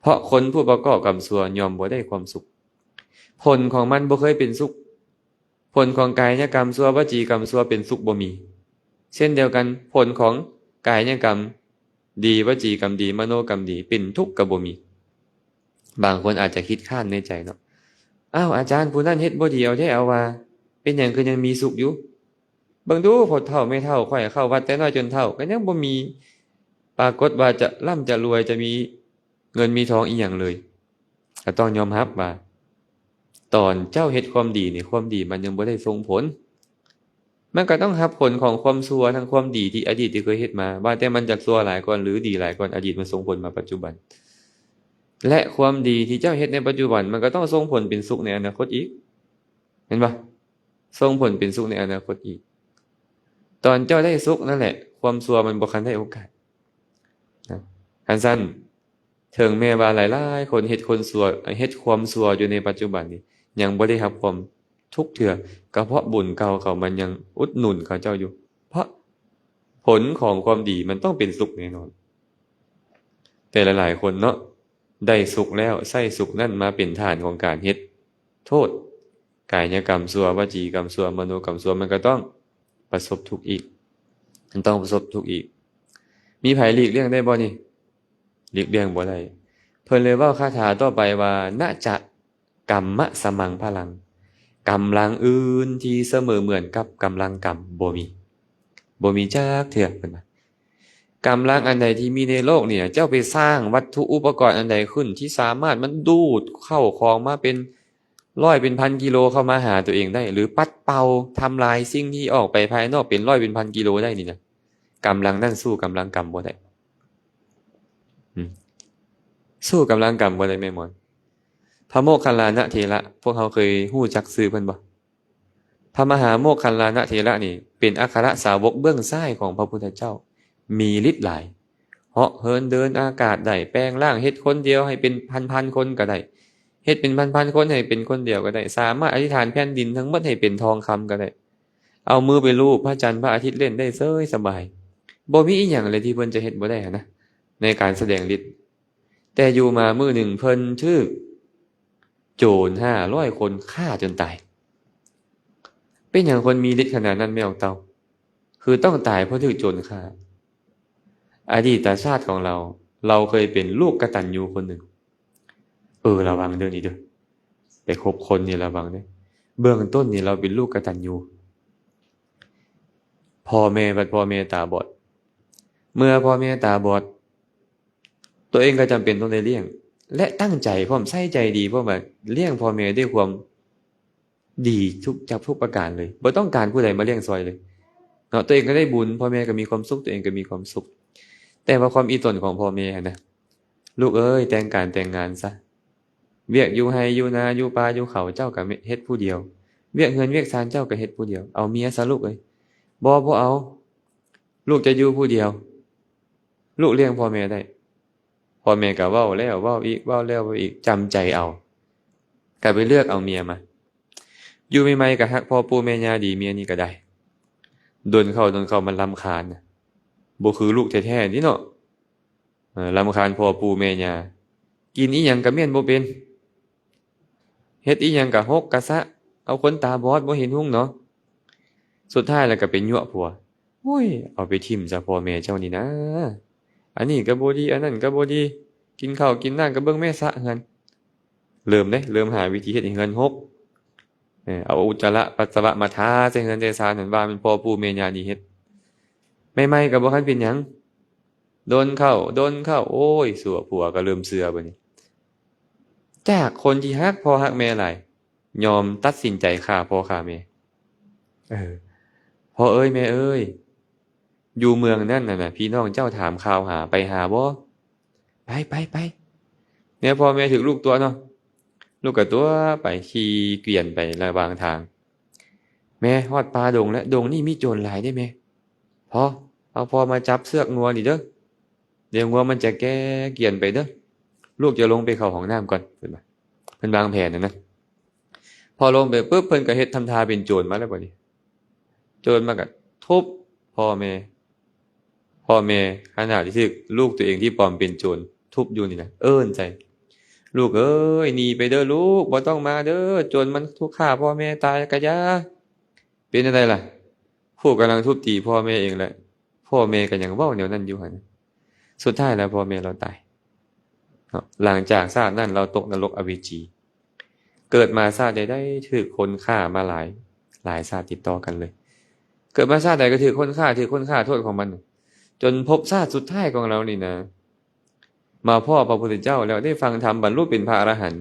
ເພາະຄົນຜູ້ປະກອບກຳຊົ່ວຍ່ອມບໍ່ໄດ້ຄວາມສຸກ. ຜົນຂອງມັນບໍ່ເຄີຍເປັນສຸກ. ຜົນຂອງກາຍຍະກຳຊົ່ວ, ວະຈີກຳຊົ່ວເປັນສຸກບໍ່ມີ. ເຊັ່ນດຽວກັນ, ຜົນຂອງກາຍຍະກຳດີ, ວະຈີກຳດີ, ມະໂນກຳດີ ເປັນທຸກກໍບໍ່ມີ. ບາງຄົນອາດຈະຄິດຄ້ານໃນໃຈເນາະ, ອ້າວ ອາຈານ ຜູ້ນັ້ນເຮັດບໍ່ດີເອົາແທ້ເອົາວ່າ, ເປັນຫຍັງຄືຍັງມີສຸກຢູ່? ເບິ່ງດູ ພໍ່ເຖົ້າແມ່ເຖົ້າຂ້ອຍເຂົ້າວັດແຕ່ນ້ອຍຈົນເຖົ້າ ກໍຍັງບໍ່ມີປາກົດວ່າຈະລ່ຳຈະລວຍ, ຈະມີເງິນມີທອງອີ່ຫຍັງເລີຍ. ກໍຕ້ອງຍອມຮັບວ່າ ຕອນເຈົ້າເຮັດຄວາມດີນີ້, ຄວາມດີມັນຍັງບໍ່ໄດ້ສົ່ງຜົນ. ມັນກໍຕ້ອງຮັບຜົນຂອງຄວາມຊົ່ວ ທັງຄວາມດີທີ່ອະດີດທີ່ເຄີຍເຮັດມາ, ວ່າແຕ່ມັນຈະຊົ່ວຫຼາຍກ່ອນ ຫຼື ດີຫຼາຍກ່ອນ, ອະດີດມັນສົ່ງຜົນມາປັດຈຸບັນ. ແລະ ຄວາມດີທີ່ເຈົ້າເຮັດໃນປັດຈຸບັນ ມັນກໍຕ້ອງສົ່ງຜົນເປັນສຸກໃນອະນາຄົດອີກ, ແມ່ນບໍ່? ສົ່ງຜົນເປັນສຸກໃນອະນາຄົດອີກ. ຕອນເຈົ້າໄດ້ສຸກນັ້ນແຫຼະ, ຄວາມຊົ່ວມັນບໍ່ທັນໄດ້ໂອກາດນະ. ຄັນຊັ້ນ, ເຖິງແມ່ນວ່າຫຼາຍໆຄົນເຮັດຄົນຊົ່ວ, ເຮັດຄວາມຊົ່ວຢູ່ໃນປັດຈຸບັນນີ້, ຍັງບໍ່ໄດ້ຮັບຄວາມທຸກເທື່ອ, ກໍເພາະບຸນເກົ່າເຂົາມັນຍັງອຸດໜູນເຂົາເຈົ້າຢູ່. ເພາະຜົນຂອງຄວາມດີມັນຕ້ອງເປັນສຸກແນ່ນອນ. ແຕ່ຫຼາຍໆຄົນເນາະ, ໄດ້ສຸກແລ້ວ, ໃຊ້ສຸກນັ້ນມາເປັນຖານຂອງການເຮັດໂທດ, ກາຍຍະກຳຊົ່ວ, ວະຈີກຳຊົ່ວ, ມະໂນກຳຊົ່ວ, ມັນກໍຕ້ອງປະສົບທຸກອີກ, ມັນຕ້ອງປະສົບທຸກອີກ. ມີໃຜຫຼີກລ່ຽງໄດ້ບໍ່ນີ້? ຫຼີກລ່ຽງບໍ່ໄດ້. ເພິ່ນເລີຍເວົ້າຄາຖາຕໍ່ໄປວ່າ ນະຈະ ກຳມະສະມັງພະລັງ, ກຳລັງອື່ນທີ່ສະເໝີເໝືອນກັບກຳລັງກຳບໍ່ມີ, ບໍ່ມີຈັກເທື່ອ, ເພິ່ນວ່າ. ກຳລັງອັນໃດທີ່ມີໃນໂລກນີ້, ເຈົ້າໄປສ້າງວັດຖຸອຸປະກອນອັນໃດຂຶ້ນທີ່ສາມາດມັນດູດເຂົ້າຂອງມາເປັນຮ້ອຍເປັນພັນກິໂລເຂົ້າມາຫາຕົວເອງໄດ້ ຫຼື ປັດເປົ່າທຳລາຍສິ່ງທີ່ອອກໄປພາຍນອກເປັນຮ້ອຍເປັນພັນກິໂລໄດ້ນີ້ນະ, ກຳລັງນັ້ນສູ້ກຳລັງກຳບໍ່ໄດ້. ອືມ ສູ້ກຳລັງກຳບໍ່ໄດ້ແມ່ນບໍ່? ພະໂມກຄັນລານະເຖລະ, ພວກເຮົາເຄີຍຮູ້ຈັກຊື່ເພິ່ນບໍ່? ພະມະຫາໂມກຄັນລານະເຖລະນີ້ ເປັນອັກຄະລະສາວົກເບື້ອງຊ້າຍຂອງພະພຸດທະເຈົ້າ, ມີລິດຫຼາຍ, ເຫາະເຫີນເດີນອາກາດໄດ້, ແປງຮ່າງເຮັດຄົນດຽວໃຫ້ເປັນພັນໆຄົນກໍໄດ້, ເຮັດເປັນພັນໆຄົນໃຫ້ເປັນຄົນດຽວກໍໄດ້, ສາມາດອະທິຖານແຜ່ນດິນທັງໝົດໃຫ້ເປັນທອງຄຳກໍໄດ້, ເອົາມືໄປລູບພະຈັນພະອາທິດເຫຼັ້ນໄດ້ເຊີຍສະບາຍ. ບໍ່ມີອີ່ຫຍັງເລີຍທີ່ເພິ່ນຈະເຮັດບໍ່ໄດ້ຫັ້ນນະ ໃນການສະແດງລິດ. ແຕ່ຢູ່ມາມື້ໜຶ່ງເພິ່ນຖືກໂຈນຫ້າຮ້ອຍຄົນຂ້າຈົນຕາຍ. ເປັນຫຍັງຄົນມີລິດຂະໜາດນັ້ນແມ່ອອກເຕົ້າ? ຄືຕ້ອງຕາຍເພາະຖືກໂຈນຂ້າ. ອະດີດຕະຊາດຂອງລາວ, ລາວເຄີຍເປັນລູກກະຕັນຍູຄົນໜຶ່ງ. ເອີ, ລະວັງເດີ້ນີ້ເດີ້. ໄປຄົບຄົນນີ້ລະວັງເດີ້. ເບື້ອງຕົ້ນນີ້ລາວເປັນລູກກະຕັນຍູ. ພໍ່ແມ່, ບັດພໍ່ແມ່ຕາບອດ. ເມື່ອພໍ່ແມ່ຕາບອດ, ຕົວເອງກໍຈຳເປັນຕ້ອງໄດ້ລ້ຽງ ແລະ ຕັ້ງໃຈພ້ອມ, ໃສ່ໃຈດີພ້ອມວ່າລ້ຽງພໍ່ແມ່ດ້ວຍຄວາມດີທຸກ, ຈາກທຸກປະການເລີຍ. ບໍ່ຕ້ອງການຜູ້ໃດມາລ້ຽງຊ່ອຍເລີຍເນາະ. ຕົວເອງກໍໄດ້ບຸນ, ພໍ່ແມ່ກໍມີຄວາມສຸກ, ຕົວເອງກໍມີຄວາມສຸກ. ແຕ່ວ່າຄວາມອີ່ຕົນຂອງພໍ່ແມ່ຫັ້ນນະ, ລູກເອີຍ, ແຕ່ງການແຕ່ງງານຊະ. ວຽກຢູ່ໄຮ່ຢູ່ນາ, ຢູ່ປ່າຢູ່ເຂົາ, ເຈົ້າກໍເຮັດຜູ້ດຽວ. ວຽກເຮືອນວຽກຊານ, ເຈົ້າກໍເຮັດຜູ້ດຽວ. ເອົາເມຍຊະລູກເອີຍ. ບໍ່, ບໍ່ເອົາ. ລູກຈະຢູ່ຜູ້ດຽວ. ລູກລ້ຽງພໍ່ແມ່ໄດ້. ພໍ່ແມ່ກໍເວົ້າແລ້ວເວົ້າອີກ, ເວົ້າແລ້ວເວົ້າອີກ, ຈຳໃຈເອົາ. ກໍໄປເລືອກເອົາເມຍມາ. ຢູ່ໃໝ່ໆກໍຮັກພໍ່ປູ່ແມ່ຍ່າດີ, ເມຍນີ້ກໍໄດ້. ດົນເຂົ້າ, ດົນເຂົ້າມັນລຳຄານນະ. ບໍ່ຄືລູກແທ້ໆນີ້ເນາະ. ເອີ, ລຳຄານພໍ່ປູ່ແມ່ຍ່າ. ກິນອີ່ຫຍັງກໍມ້ຽນບໍ່ເປັນ. ເຮັດອີ່ຫຍັງກະຫົກກະສະ, ເອົາຄົນຕາບອດບໍ່ເຫັນຮຸ່ງເນາະ. ສຸດທ້າຍແລ້ວກະໄປຍົວະຜົວ. ໂອ້ຍ, ເອົາໄປຖິ້ມຊະພໍ່ແມ່ເຈົ້ານີ້ນາ. ອັນນີ້ກະບໍ່ດີ, ອັນນັ້ນກະບໍ່ດີ. ກິນເຂົ້າກິນນ້ຳກໍເບິ່ງແມ່ສະເຮືອນ. ເລີ່ມເດ້ ເລີ່ມຫາວິທີເຮັດໃຫ້ເຮືອນຮົກ. ເອີ ເອົາອຸດຈະລະປັດສະວະມາທາໃສ່ເຮືອນໃສ່ຊານນັ້ນ ວ່າແມ່ນພໍ່ປູ່ແມ່ຍ່ານີ້ເຮັດ. ໃໝ່ໆກໍບໍ່ທັນເປັນຫຍັງ. ດົນເຂົ້າ ດົນເຂົ້າ ໂອ້ຍ ຊົ່ວ ຜົວກໍເລີ່ມເຊື່ອບັດນີ້. ຈາກຄົນທີ່ຮັກພໍ່ຮັກແມ່ຫຼາຍ ຍອມຕັດສິນໃຈຂ້າພໍ່ຂ້າແມ່. ເອີ ພໍ່ເອີຍ ແມ່ເອີຍ ຢູ່ເມືອງນັ້ນນະ ພີ່ນ້ອງເຈົ້າຖາມຂ່າວຫາ ໄປຫາບໍ່? ໄປ ໄປ ໄປ. ແນວພໍ່ແມ່ຖືກລູກຕົວະເນາະ ລູກກໍຕົວະໄປ ຂີ່ກວຽນໄປລະຫວ່າງທາງ. ແມ່ ຮອດປ່າດົງແລ້ວ ດົງນີ້ມີໂຈນຫຼາຍເດ້ແມ່. ພໍ່ ເອົາພໍ່ມາຈັບເຊືອກງົວນີ້ເດີ້. ດຽວງົວມັນຈະແກ່ກຽນໄປເດີ້. ລູກຈະລົງໄປເຂົ້າຫ້ອງນ້ຳກ່ອນ ເພິ່ນວ່າ. ເພິ່ນວາງແຜນນະນະ. ພໍລົງໄປປຶບ ເພິ່ນກໍເຮັດທຳທ່າເປັນໂຈນມາແລ້ວບັດນີ້. ໂຈນມາກໍທຸບພໍ່ແມ່. ພໍ່ແມ່ຂະໜາດທີ່ຖືກລູກຕົວເອງທີ່ປອມເປັນໂຈນທຸບຢູ່ນີ້ນະ ເອີ້ນໃສ່. ລູກເອີຍ ໜີໄປເດີ້ລູກ ບໍ່ຕ້ອງມາເດີ້ ໂຈນມັນທຸກຂ້າພໍ່ແມ່ຕາຍກະຢ່າ. ເປັນຈັ່ງໃດລະ? ຜູ້ກຳລັງທຸບຕີພໍ່ແມ່ເອງແຫຼະ ພໍ່ແມ່ກໍຍັງເວົ້າແນວນັ້ນຢູ່ຫັ້ນ. ສຸດທ້າຍແລ້ວພໍ່ແມ່ລາວຕາຍເນາະ. ຫຼັງຈາກຊາດນັ້ນລາວຕົກນະລົກອະເວຈີ. ເກີດມາຊາດໃດໆ ຖືກຄົນຂ້າມາຫຼາຍ ຫຼາຍຊາດຕິດຕໍ່ກັນເລີຍ. ເກີດມາຊາດໃດກໍຖືກຄົນຂ້າ ຖືກຄົນຂ້າ ໂທດຂອງມັນ. ຈົນພົບຊາດສຸດທ້າຍຂອງລາວນີ້ນະ ມາພໍ້ພະພຸດທະເຈົ້າແລ້ວ ໄດ້ຟັງທຳ ບັນລຸເປັນພະອະລະຫັນ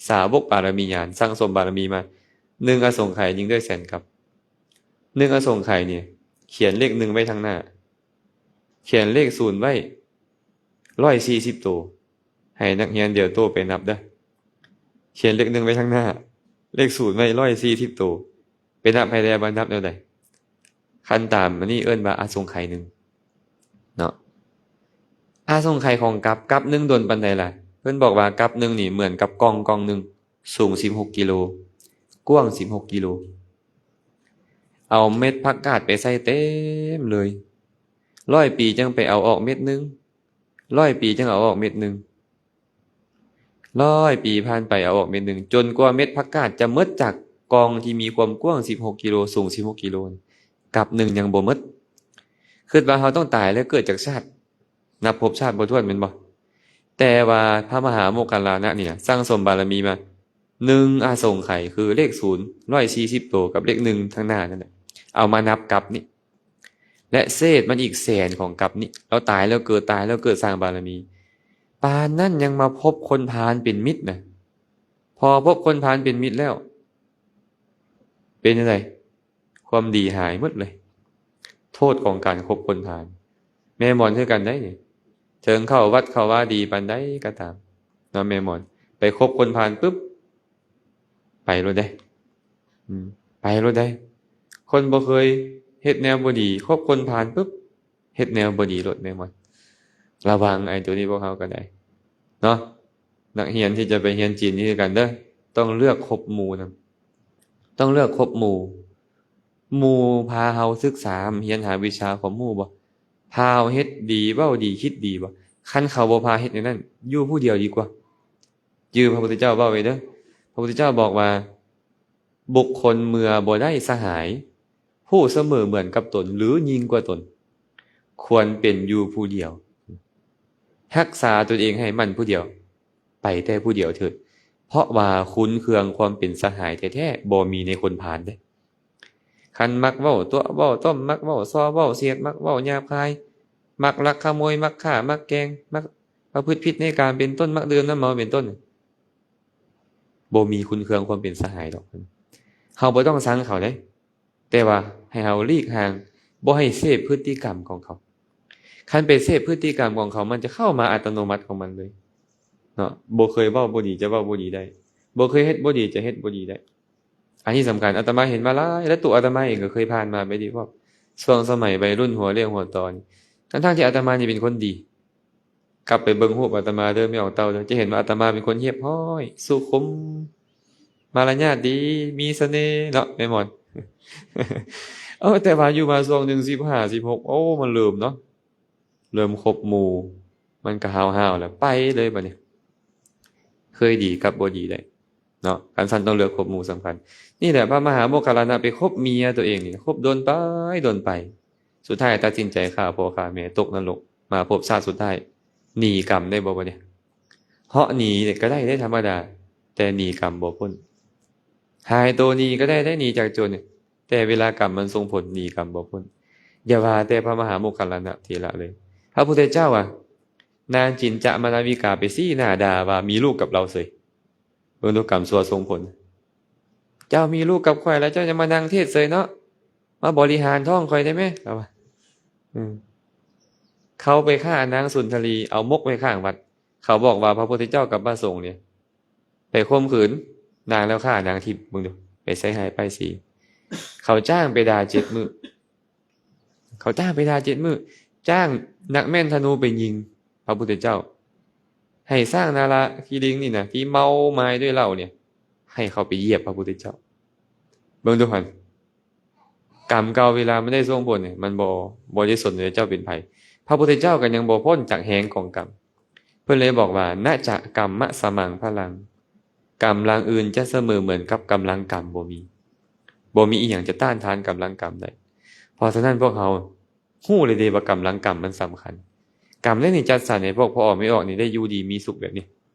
ສາວົກບາລະມີຍານ ສັ່ງສົມບາລະມີມາ ໜຶ່ງອະສົງໄຂຍິງດ້ວຍແສນກັບ. ໜຶ່ງອະສົງໄຂນີ້ ຂຽນເລກໜຶ່ງໄວ້ທາງໜ້າ ຂຽນເລກສູນໄວ້ຮ້ອຍສີ່ສິບໂຕ. ໃຫ້ນັກຮຽນດຽວໂຕໄປນັບເດີ້. ຂຽນເລກໜຶ່ງໄວ້ທາງໜ້າ ເລກສູນໄວ້ຮ້ອຍສີ່ສິບໂຕ. ໄປນັບໃຫ້ແດ່ວ່ານັບແນວໃດ? ຄັນຕາມອັນນີ້ເອີ້ນວ່າອະສົງໄຂໜຶ່ງເນາະ. ອະສົງໄຂຂອງກັບ ກັບໜຶ່ງດົນປານໃດລະ? ເພິ່ນບອກວ່າກັບໜຶ່ງນີ້ເໝືອນກັບກ່ອງກ່ອງໜຶ່ງ ສູງສິບຫົກກິໂລ ກວ້າງສິບຫົກກິໂລ. ເອົາເມັດຜັກກາດໄປໃສ່ເຕັມເລີຍ. ຮ້ອຍປີຈັ່ງໄປເອົາອອກເມັດໜຶ່ງ. ຮ້ອຍປີຈັ່ງເອົາອອກເມັດໜຶ່ງ. ຮ້ອຍປີຜ່ານໄປເອົາອອກເມັດໜຶ່ງ ຈົນກວ່າເມັດຜັກກາດຈະໝົດຈາກກ່ອງທີ່ມີຄວາມກວ້າງສິບຫົກກິໂລ ສູງສິບຫົກກິໂລ ກັບໜຶ່ງຍັງບໍ່ໝົດ. ຄິດວ່າເຮົາຕ້ອງຕາຍແລ້ວເກີດຈັກຊາດ ນັບພົບຊາດບໍ່ຖ້ວນແມ່ນບໍ່? ແຕ່ວ່າພະມະຫາໂມກຄັນລານະນີ້ນະ ສັ່ງສົມບາລະມີມາ ໜຶ່ງອະສົງໄຂ ຄືເລກສູນ ຮ້ອຍສີ່ສິບໂຕ ກັບເລກໜຶ່ງທາງໜ້ານັ້ນແຫຼະ ເອົາມານັບກັບນີ້ ແລະເສດມັນອີກແສນຂອງກັບນີ້. ລາວຕາຍແລ້ວເກີດ ຕາຍແລ້ວເກີດ ສ້າງບາລະມີ ປານນັ້ນຍັງມາພົບຄົນພານເປັນມິດນະ. ພໍພົບຄົນພານເປັນມິດແລ້ວ ເປັນຈັ່ງໃດ? ຄວາມດີຫາຍໝົດເລີຍ. ໂທດຂອງການຄົບຄົນພານ. ແມ່ໝອນຄືກັນໄດ໋ນີ້ ເຖິງເຂົ້າວັດເຂົ້າວາດີປານໃດກໍຕາມເນາະ ແມ່ໝອນ ໄປຄົບຄົນພານປຶບ ໄປໂລດເດ້. ອືມ ໄປໂລດເດ້. ຄົນບໍ່ເຄີຍເຮັດແນວບໍ່ດີ ຄົບຄົນພານປຶບ ເຮັດແນວບໍ່ດີໂລດ ແມ່ໝອນ. ລະວັງໄອ້ໂຕນີ້ພວກເຮົາກໍໄດ້ເນາະ. ນັກຮຽນທີ່ຈະໄປຮຽນຈີນນີ້ຄືກັນເດີ້ ຕ້ອງເລືອກຄົບໝູ່ນຳ. ຕ້ອງເລືອກຄົບໝູ່. ໝູ່ພາເຮົາສຶກສາ ຮຽນຫາວິຊາຂອງໝູ່ບໍ່? ພາເຮົາເຮັດດີ ເວົ້າດີ ຄິດດີບໍ່? ຄັນເຂົາບໍ່ພາເຮັດແນວນັ້ນ ຢູ່ຜູ້ດຽວດີກວ່າ. ຈື່ພະພຸດທະເຈົ້າເວົ້າໄວ້ເດີ້. ພະພຸດທະເຈົ້າບອກວ່າ ບຸກຄົນເມື່ອບໍ່ໄດ້ສະຫາຍ ຜູ້ສະເໝີເໝືອນກັບຕົນ ຫຼື ຍິ່ງກວ່າຕົນ ຄວນເປັນຢູ່ຜູ້ດຽວ. ຮັກສາຕົນເອງໃຫ້ໝັ້ນຜູ້ດຽວ ໄປແຕ່ຜູ້ດຽວເຖີດ ເພາະວ່າຄຸນເຄືອງຄວາມເປັນສະຫາຍແທ້ໆ ບໍ່ມີໃນຄົນພານເດ້. ຄັນມັກເວົ້າຕົວະເວົ້າຕ້ອມ ມັກເວົ້າສໍ້ເວົ້າສຽດ ມັກເວົ້າຫຍາບຄາຍ ມັກລັກຂະໂມຍ ມັກຂ້າ ມັກແກ່ງ ມັກປະພຶດຜິດໃນກາມເປັນຕົ້ນ ມັກດື່ມນ້ຳເມົາເປັນຕົ້ນ ບໍ່ມີຄຸນເຄືອງຄວາມເປັນສະຫາຍດອກ. ເຮົາບໍ່ຕ້ອງຊັງເຂົາເດ້ ແຕ່ວ່າໃຫ້ເຮົາຫຼີກຫ່າງ ບໍ່ໃຫ້ເສບພຶດຕິກຳຂອງເຂົາ. ຄັນໄປເສບພຶດຕິກຳຂອງເຂົາ ມັນຈະເຂົ້າມາອັດຕະໂນມັດຂອງມັນເລີຍເນາະ. ບໍ່ເຄີຍເວົ້າບໍ່ດີ ຈະເວົ້າບໍ່ດີໄດ້. ບໍ່ເຄີຍເຮັດບໍ່ດີ ຈະເຮັດບໍ່ດີໄດ້. ອັນນີ້ສຳຄັນ ອາດຕະມາເຫັນມາຫຼາຍ ແລະ ຕົວອາດຕະມາເອງກໍເຄີຍຜ່ານມາໄປເດ້ ພວກຊ່ວງສະໄໝໄວລຸ້ນຫົວລ້ຽວຫົວຕໍ່ນີ້ ທັງໆທີ່ອາດຕະມານີ້ເປັນຄົນດີ. ກັບໄປເບິ່ງຮູບອາດຕະມາເດີ ແມ່ອອກເຕົ້າເດີ ຈະເຫັນວ່າອາດຕະມາເປັນຄົນຮຽບຮ້ອຍ ສຸຂຸມ ມາລະຍາດດີ ມີສະເໜ່ເນາະ ແມ່ໝອນ. ເອີ ແຕ່ວ່າຢູ່ມາຊ່ວງໜຶ່ງ ສິບຫ້າ ສິບຫົກ ໂອ້ ມັນເລີ່ມເນາະ ເລີ່ມຄົບໝູ່ ມັນກໍຫ້າວໆ ແລ້ວ ໄປເລີຍບັດນີ້ ເຄີຍດີກັບບໍ່ດີໄດ້ເນາະ. ຄັນຊັ້ນຕ້ອງເລືອກຄົບໝູ່ສຳຄັນ. ນີ້ແຫຼະ ພະມະຫາໂມກຄັນລານະໄປຄົບເມຍຕົວເອງນີ້ ຄົບດົນໄປດົນໄປ ສຸດທ້າຍຕັດສິນໃຈຂ້າພໍ່ຂ້າແມ່ ຕົກນະລົກ ມາພົບຊາດສຸດທ້າຍ ໜີກຳໄດ້ບໍ່ບັດນີ້? ເພາະໜີກໍໄດ້ເດ້ທຳມະດາ, ແຕ່ໜີກຳບໍ່ພົ້ນ. ຫາຍໂຕໜີກໍໄດ້ເດ້, ໜີຈາກໂຈນ, ແຕ່ເວລາກຳມັນສົ່ງຜົນ, ໜີກຳບໍ່ພົ້ນ. ຢ່າວ່າແຕ່ພະມະຫາໂມກຄັນລານະເຖລະເລີຍ. ພະພຸດທະເຈົ້າວ່າ ນາງຈິນຈະມານາວິກາໄປຊີ້ໜ້າດ່າວ່າມີລູກກັບລາວເສີຍ. ເບິ່ງດູ ກຳຊົ່ວສົ່ງຜົນ. ເຈົ້າມີລູກກັບຂ້ອຍແລ້ວ ເຈົ້າຍັງມານັ່ງເທດເສີຍເນາະ, ມາບໍລິຫານທ້ອງຂ້ອຍໄດ້ແມ ລາວວ່າ. ອືມ ເຂົາໄປຂ້ານາງສຸນທະລີ ເອົາໝົກໄວ້ຂ້າງວັດ. ເຂົາບອກວ່າພະພຸດທະເຈົ້າກັບພະສົງນີ້ໄປຂົ່ມຂືນນາງແລ້ວຂ້ານາງຖິ້ມ. ເບິ່ງດູ ໄປໃສ່ຮ້າຍປ້າຍສີ. ເຂົາຈ້າງໄປດ່າເຈັດມື້. ເຂົາຈ້າງໄປດ່າເຈັດມື້, ຈ້າງນັກແມ່ນທະນູໄປຍິງພະພຸດທະເຈົ້າ, ໃຫ້ຊ້າງນາລະຄີລິງນີ້ນະ ທີ່ເມົາມາຍດ້ວຍເຫຼົ້ານີ້ ໃຫ້ເຂົາໄປຢຽບພະພຸດທະເຈົ້າ. ເບິ່ງດູຫັ້ນ, ກຳເກົ່າເວລາມັນໄດ້ສົ່ງຜົນນີ້ ມັນບໍ່, ບໍ່ໄດ້ສົນໃຈເຈົ້າເປັນໃຜ. ພະພຸດທະເຈົ້າກໍຍັງບໍ່ພົ້ນຈາກແຮງຂອງກຳ. ເພິ່ນເລີຍບອກວ່າ ນະຈະກຳມະສະມັງພະລັງ, ກຳລັງອື່ນຈະສະເໝີເໝືອນກັບກຳລັງກຳບໍ່ມີ. ບໍ່ມີອີ່ຫຍັງຈະຕ້ານທານກຳລັງກຳໄດ້. ເພາະສະນັ້ນພວກເຮົາຮູ້ເລີຍເດ້ວ່າກຳລັງກຳມັນສຳຄັນ. ກຳເຫຼົ່ານີ້ຈັດສັນໃຫ້ພວກພໍ່ອອກແມ່ອອກນີ້ໄດ້ຢູ່ດີມີສຸກແບບນີ້.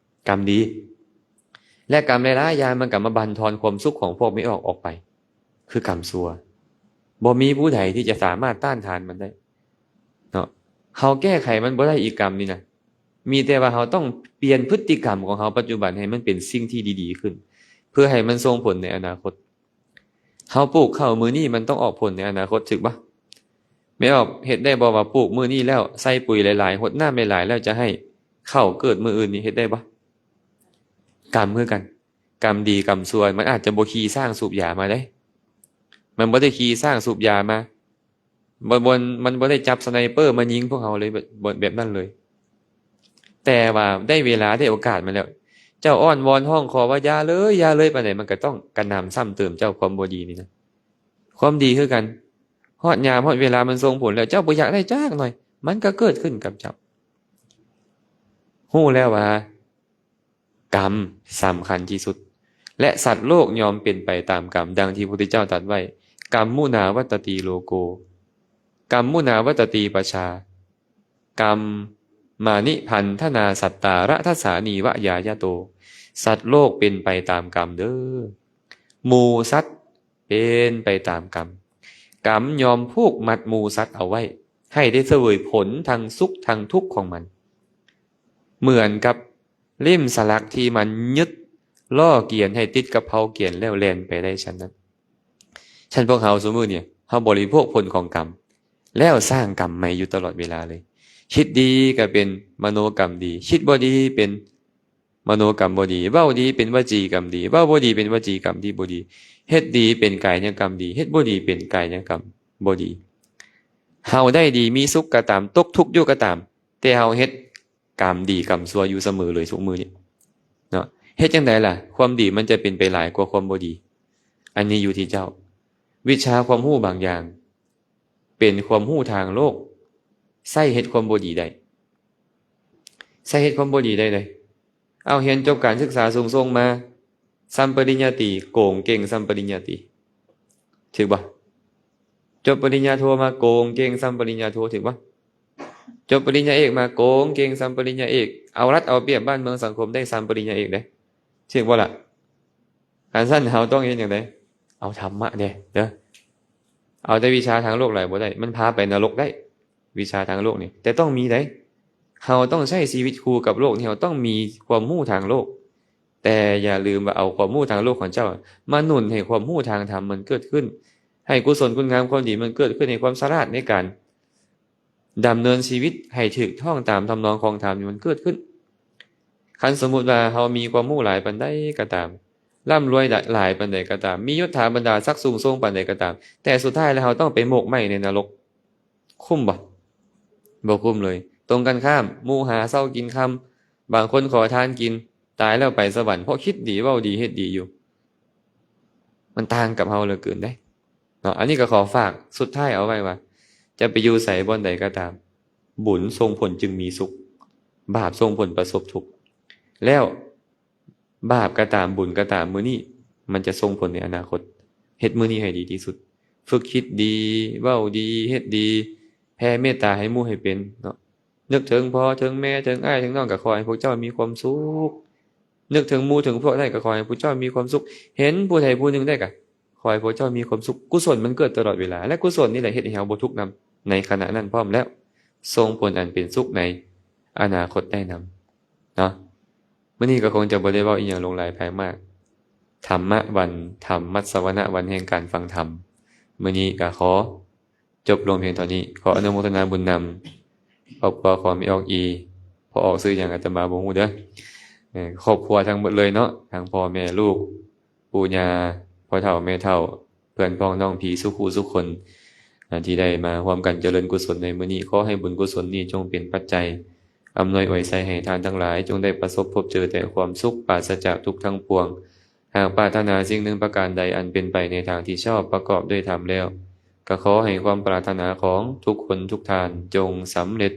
ກຳດີ ແລະ ກຳຫຼາຍໆຢ່າງມັນກໍມາບັນທອນຄວາມສຸກຂອງພວກແມ່ອອກອອກໄປ ຄືກຳຊົ່ວ. ບໍ່ມີຜູ້ໃດທີ່ຈະສາມາດຕ້ານທານມັນໄດ້ເນາະ. ເຮົາແກ້ໄຂມັນບໍ່ໄດ້ອີກ ກຳນີ້ນະ. ມີແຕ່ວ່າເຮົາຕ້ອງປ່ຽນພຶດຕິກຳຂອງເຮົາປັດຈຸບັນໃຫ້ມັນເປັນສິ່ງທີ່ດີໆຂຶ້ນ ເພື່ອໃຫ້ມັນສົ່ງຜົນໃນອະນາຄົດ. ເຮົາປູກເຂົ້າມື້ນີ້ ມັນຕ້ອງອອກຜົນໃນອະນາຄົດ, ຖືກບໍ່? ແມ່ອອກເຮັດໄດ້ບໍ່ວ່າປູກມື້ນີ້ແລ້ວ ໃສ່ປຸຍຫຼາຍໆ, ຫົດນ້ຳຫຼາຍໆ ແລ້ວຈະໃຫ້ເຂົ້າເກີດມື້ອື່ນນີ້ ເຮັດໄດ້ບໍ່? ກຳຄືກັນ, ກຳດີກຳຊົ່ວ ມັນອາດຈະບໍ່ຂີ່ຊ້າງສູບຢາມາເດ້, ມັນບໍ່ໄດ້ຂີ່ຊ້າງສູບຢາມາ. ບໍ່ ບໍ່ ມັນບໍ່ໄດ້ຈັບສະໄນເປີມາຍິງພວກເຮົາເລີຍ ແບບ ແບບນັ້ນເລີຍ. ແຕ່ວ່າໄດ້ເວລາ ໄດ້ໂອກາດມາແລ້ວ, ເຈົ້າອ້ອນວອນຮ້ອງຂໍວ່າຢ່າເລີຍ ຢ່າເລີຍປານໃດ, ມັນກໍຕ້ອງກະໜ່ຳຊ້ຳເຕີມເຈົ້າຄວາມບໍ່ດີນີ້ນະ. ຄວາມດີຄືກັນ, ຮອດຍາມຮອດເວລາມັນສົ່ງຜົນແລ້ວ, ເຈົ້າບໍ່ຢາກໄດ້ຈັກໜ້ອຍ, ມັນກໍເກີດຂຶ້ນກັບເຈົ້າ. ຮູ້ແລ້ວວ່າ ກຳສຳຄັນທີ່ສຸດ ແລະ ສັດໂລກຍອມເປັນໄປຕາມກຳ, ດັ່ງທີ່ພະພຸດທະເຈົ້າຕັດໄວ້, ກຳມຸນາວັດຕະຕີໂລໂກ, ກຳມຸນາວັດຕະຕີປະຊາ, ກຳມານິພັນທະນາສັດຕາຣະທັດສານີວະຍາຍະໂຕ. ສັດໂລກເປັນໄປຕາມກຳເດີ້. ໝູ່ສັດເປັນໄປຕາມກຳ. ກຳຍອມຜູກມັດໝູ່ສັດເອົາໄວ້ ໃຫ້ໄດ້ສະເຫວີຍຜົນທັງສຸກທັງທຸກຂອງມັນ. ເໝືອນກັບ ເຫຼັ້ມສະຫຼັກທີ່ມັນຍຶດລໍ້ກຽນໃຫ້ຕິດກັບເພົາກຽນແລ້ວແລ່ນໄປໄດ້ຊັ້ນນັ້ນ. ຊັ້ນພວກເຮົາຊຸມື້ນີ້ ເຮົາບໍລິໂພກຜົນຂອງກຳ ແລ້ວສ້າງກຳໃໝ່ຢູ່ຕະຫຼອດເວລາເລີຍ. ຄິດດີກໍເປັນມະໂນກຳດີ, ຄິດບໍ່ດີເປັນມະໂນກຳບໍ່ດີ, ເວົ້າດີເປັນວະຈີກຳດີ, ເວົ້າບໍ່ດີເປັນວະຈີກຳທີ່ບໍ່ດີ, ເຮັດດີເປັນກາຍຍະກຳດີ, ເຮັດບໍ່ດີເປັນກາຍຍະກຳບໍ່ດີ. ເຮົາໄດ້ດີມີສຸກກໍຕາມ, ຕົກທຸກຢູ່ກໍຕາມ, ແຕ່ເຮົາເຮັດ ກຳດີກຳຊົ່ວຢູ່ສະເໝີເລີຍທຸກມື້ນີ້ເນາະ. ເຮັດຈັ່ງໃດລະ ຄວາມດີມັນຈະເປັນໄປຫຼາຍກວ່າຄວາມບໍ່ດີ? ອັນນີ້ຢູ່ທີ່ເຈົ້າ. ວິຊາຄວາມຮູ້ບາງຢ່າງ ເປັນຄວາມຮູ້ທາງໂລກ, ໃຊ້ເຮັດຄວາມບໍ່ດີໄດ້, ໃຊ້ເຮັດຄວາມບໍ່ດີໄດ້ເດ້. ເອົາ ຮຽນຈົບການສຶກສາສູງສົ່ງມາ ສ່ຳປະລິນຍາຕີ ໂກງເກັ່ງສ່ຳປະລິນຍາຕີ ຖືກບໍ່? ຈົບປະລິນຍາໂທມາ ໂກງເກັ່ງສ່ຳປະລິນຍາໂທ ຖືກບໍ່? ຈົບປະລິນຍາເອກມາ ໂກງເກັ່ງສ່ຳປະລິນຍາເອກ ເອົາລັດເອົາປຽບບ້ານເມືອງສັງຄົມໄດ້ສ່ຳປະລິນຍາເອກເດ້ ຖືກບໍ່ລະ? ຄັນຊັ້ນເຮົາຕ້ອງເຮັດຫຍັງໃດ? ເອົາທຳມະເດ້ ເດີ ເອົາແຕ່ວິຊາທາງໂລກຫຼາຍບໍ່ໄດ້ ມັນພາໄປນະລົກໄດ້ ວິຊາທາງໂລກນີ້ ແຕ່ຕ້ອງມີໃດ. ເຮົາຕ້ອງໃຊ້ຊີວິດຄູ່ກັບໂລກນີ້ ເຮົາຕ້ອງມີຄວາມຮູ້ທາງໂລກ ແຕ່ຢ່າລືມວ່າເອົາຄວາມຮູ້ທາງໂລກຂອງເຈົ້າມາໜູນໃຫ້ຄວາມຮູ້ທາງທຳມັນເກີດຂຶ້ນ, ໃຫ້ກຸສົນຄຸນງາມຄວາມດີມັນເກີດຂຶ້ນ, ໃຫ້ຄວາມສະຫຼາດໃນການດຳເນີນຊີວິດໃຫ້ຖືກຕ້ອງຕາມທຳນອງຂອງທຳມັນເກີດຂຶ້ນ. ຄັນສົມມຸດວ່າເຮົາມີຄວາມຮູ້ຫຼາຍປານໃດກໍຕາມ, ລ່ຳລວຍຫຼາຍປານໃດກໍຕາມ, ມີຍົດຖາບັນດາສັກສູງສົ່ງປານໃດກໍຕາມ, ແຕ່ສຸດທ້າຍແລ້ວເຮົາຕ້ອງໄປໝົກໄໝ້ໃນນະລົກ. ຄຸ້ມບໍ່? ບໍ່ຄຸ້ມເລີຍ. ຕົງກັນຂ້າມ, ໝູ່ຫາເຊົ້າກິນຄ່ຳ, ບາງຄົນຂໍທານກິນ, ຕາຍແລ້ວໄປສະຫວັນ ເພາະຄິດດີ, ເວົ້າດີ, ເຮັດດີຢູ່. ມັນຕ່າງກັບເຮົາເຫຼືອເກີນເດ້ເນາະ. ອັນນີ້ກໍຂໍຝາກສຸດທ້າຍເອົາໄວ້ວ່າ ຈະໄປຢູ່ໃສບ່ອນໃດກໍຕາມ, ບຸນສົ່ງຜົນຈຶ່ງມີສຸກ, ບາບສົ່ງຜົນປະສົບທຸກ. ແລ້ວ ບາບກໍຕາມ ບຸນກໍຕາມ ມື້ນີ້ມັນຈະສົ່ງຜົນໃນອະນາຄົດ. ເຮັດມື້ນີ້ໃຫ້ດີທີ່ສຸດ. ຝຶກຄິດດີ, ເວົ້າດີ, ເຮັດດີ, ແຜ່ເມດຕາໃຫ້ໝູ່ໃຫ້ເປັນເນາະ. ນຶກເຖິງພໍ່ເຖິງແມ່ເຖິງອ້າຍເຖິງນ້ອງ ກໍຂໍໃຫ້ພວກເຈົ້າມີຄວາມສຸກ, ນຶກເຖິງໝູ່ເຖິງພວກໄດ້ ກໍຂໍໃຫ້ພວກເຈົ້າມີຄວາມສຸກ, ເຫັນຜູ້ໃດຜູ້ໜຶ່ງໄດ້ ກໍຂໍໃຫ້ພວກເຈົ້າມີຄວາມສຸກ. ກຸສົນມັນເກີດຕະຫຼອດເວລາ ແລະ ກຸສົນນີ້ແຫຼະເຮັດໃຫ້ເຮົາບໍ່ທຸກນຳໃນຂະນະນັ້ນພ້ອມ ແລ້ວສົ່ງຜົນອັນເປັນສຸກໃນອະນາຄົດໄດ້ນຳເນາະ. ມື້ນີ້ກໍຄົງຈະບໍ່ໄດ້ເວົ້າອີ່ຫຍັງຫຼວງຫຼາຍໄປມາກ. ທຳມະວັນ ທຳມັດສະວະນະວັນແຫ່ງການຟັງທຳ ມື້ນີ້ກໍຂໍ ຈົບລົງພຽງເທົ່ານີ້. ຂໍອະນຸໂມທະນາບຸນນຳຄອບຄົວຂອງແມ່ອອກອີ. ພໍ່ອອກຊື່ຫຍັງອາດຕະມາບໍ່ຮູ້ເດີ. ເອີ ຄອບຄົວທັງໝົດເລີຍເນາະ, ທັງພໍ່ແມ່ລູກ, ປູ່ຍ່າ, ພໍ່ເຖົ້າແມ່ເຖົ້າ, ເພື່ອນພ້ອງນ້ອງພີ່ ສູ່ຄູ່ສູ່ຄົນ ທີ່ໄດ້ມາຮ່ວມກັນຈະເລີນກຸສົນໃນມື້ນີ້. ຂໍໃຫ້ບຸນກຸສົນນີ້ຈົ່ງເປັນປັດໄຈອຳນວຍອວຍໄຊໃຫ້ທ່ານທັງຫຼາຍ ຈົ່ງໄດ້ປະສົບພົບເຈີແຕ່ຄວາມສຸກ ປາສະຈາກທຸກທັງປວງ. ຫາກປາດຖະໜາສິ່ງໜຶ່ງປະການໃດອັນເປັນໄປໃນທາງທີ່ຊອບ ປະກອບດ້ວຍທຳແລ້ວ, ກໍຂໍໃຫ້ຄວາມປາດຖະໜາຂອງທຸກຄົນທຸກທ່ານ ຈົ່ງສຳເລັດ,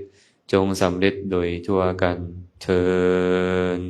ຈົ່ງສຳເລັດໂດຍທົ່ວກັນເທີ້ນ.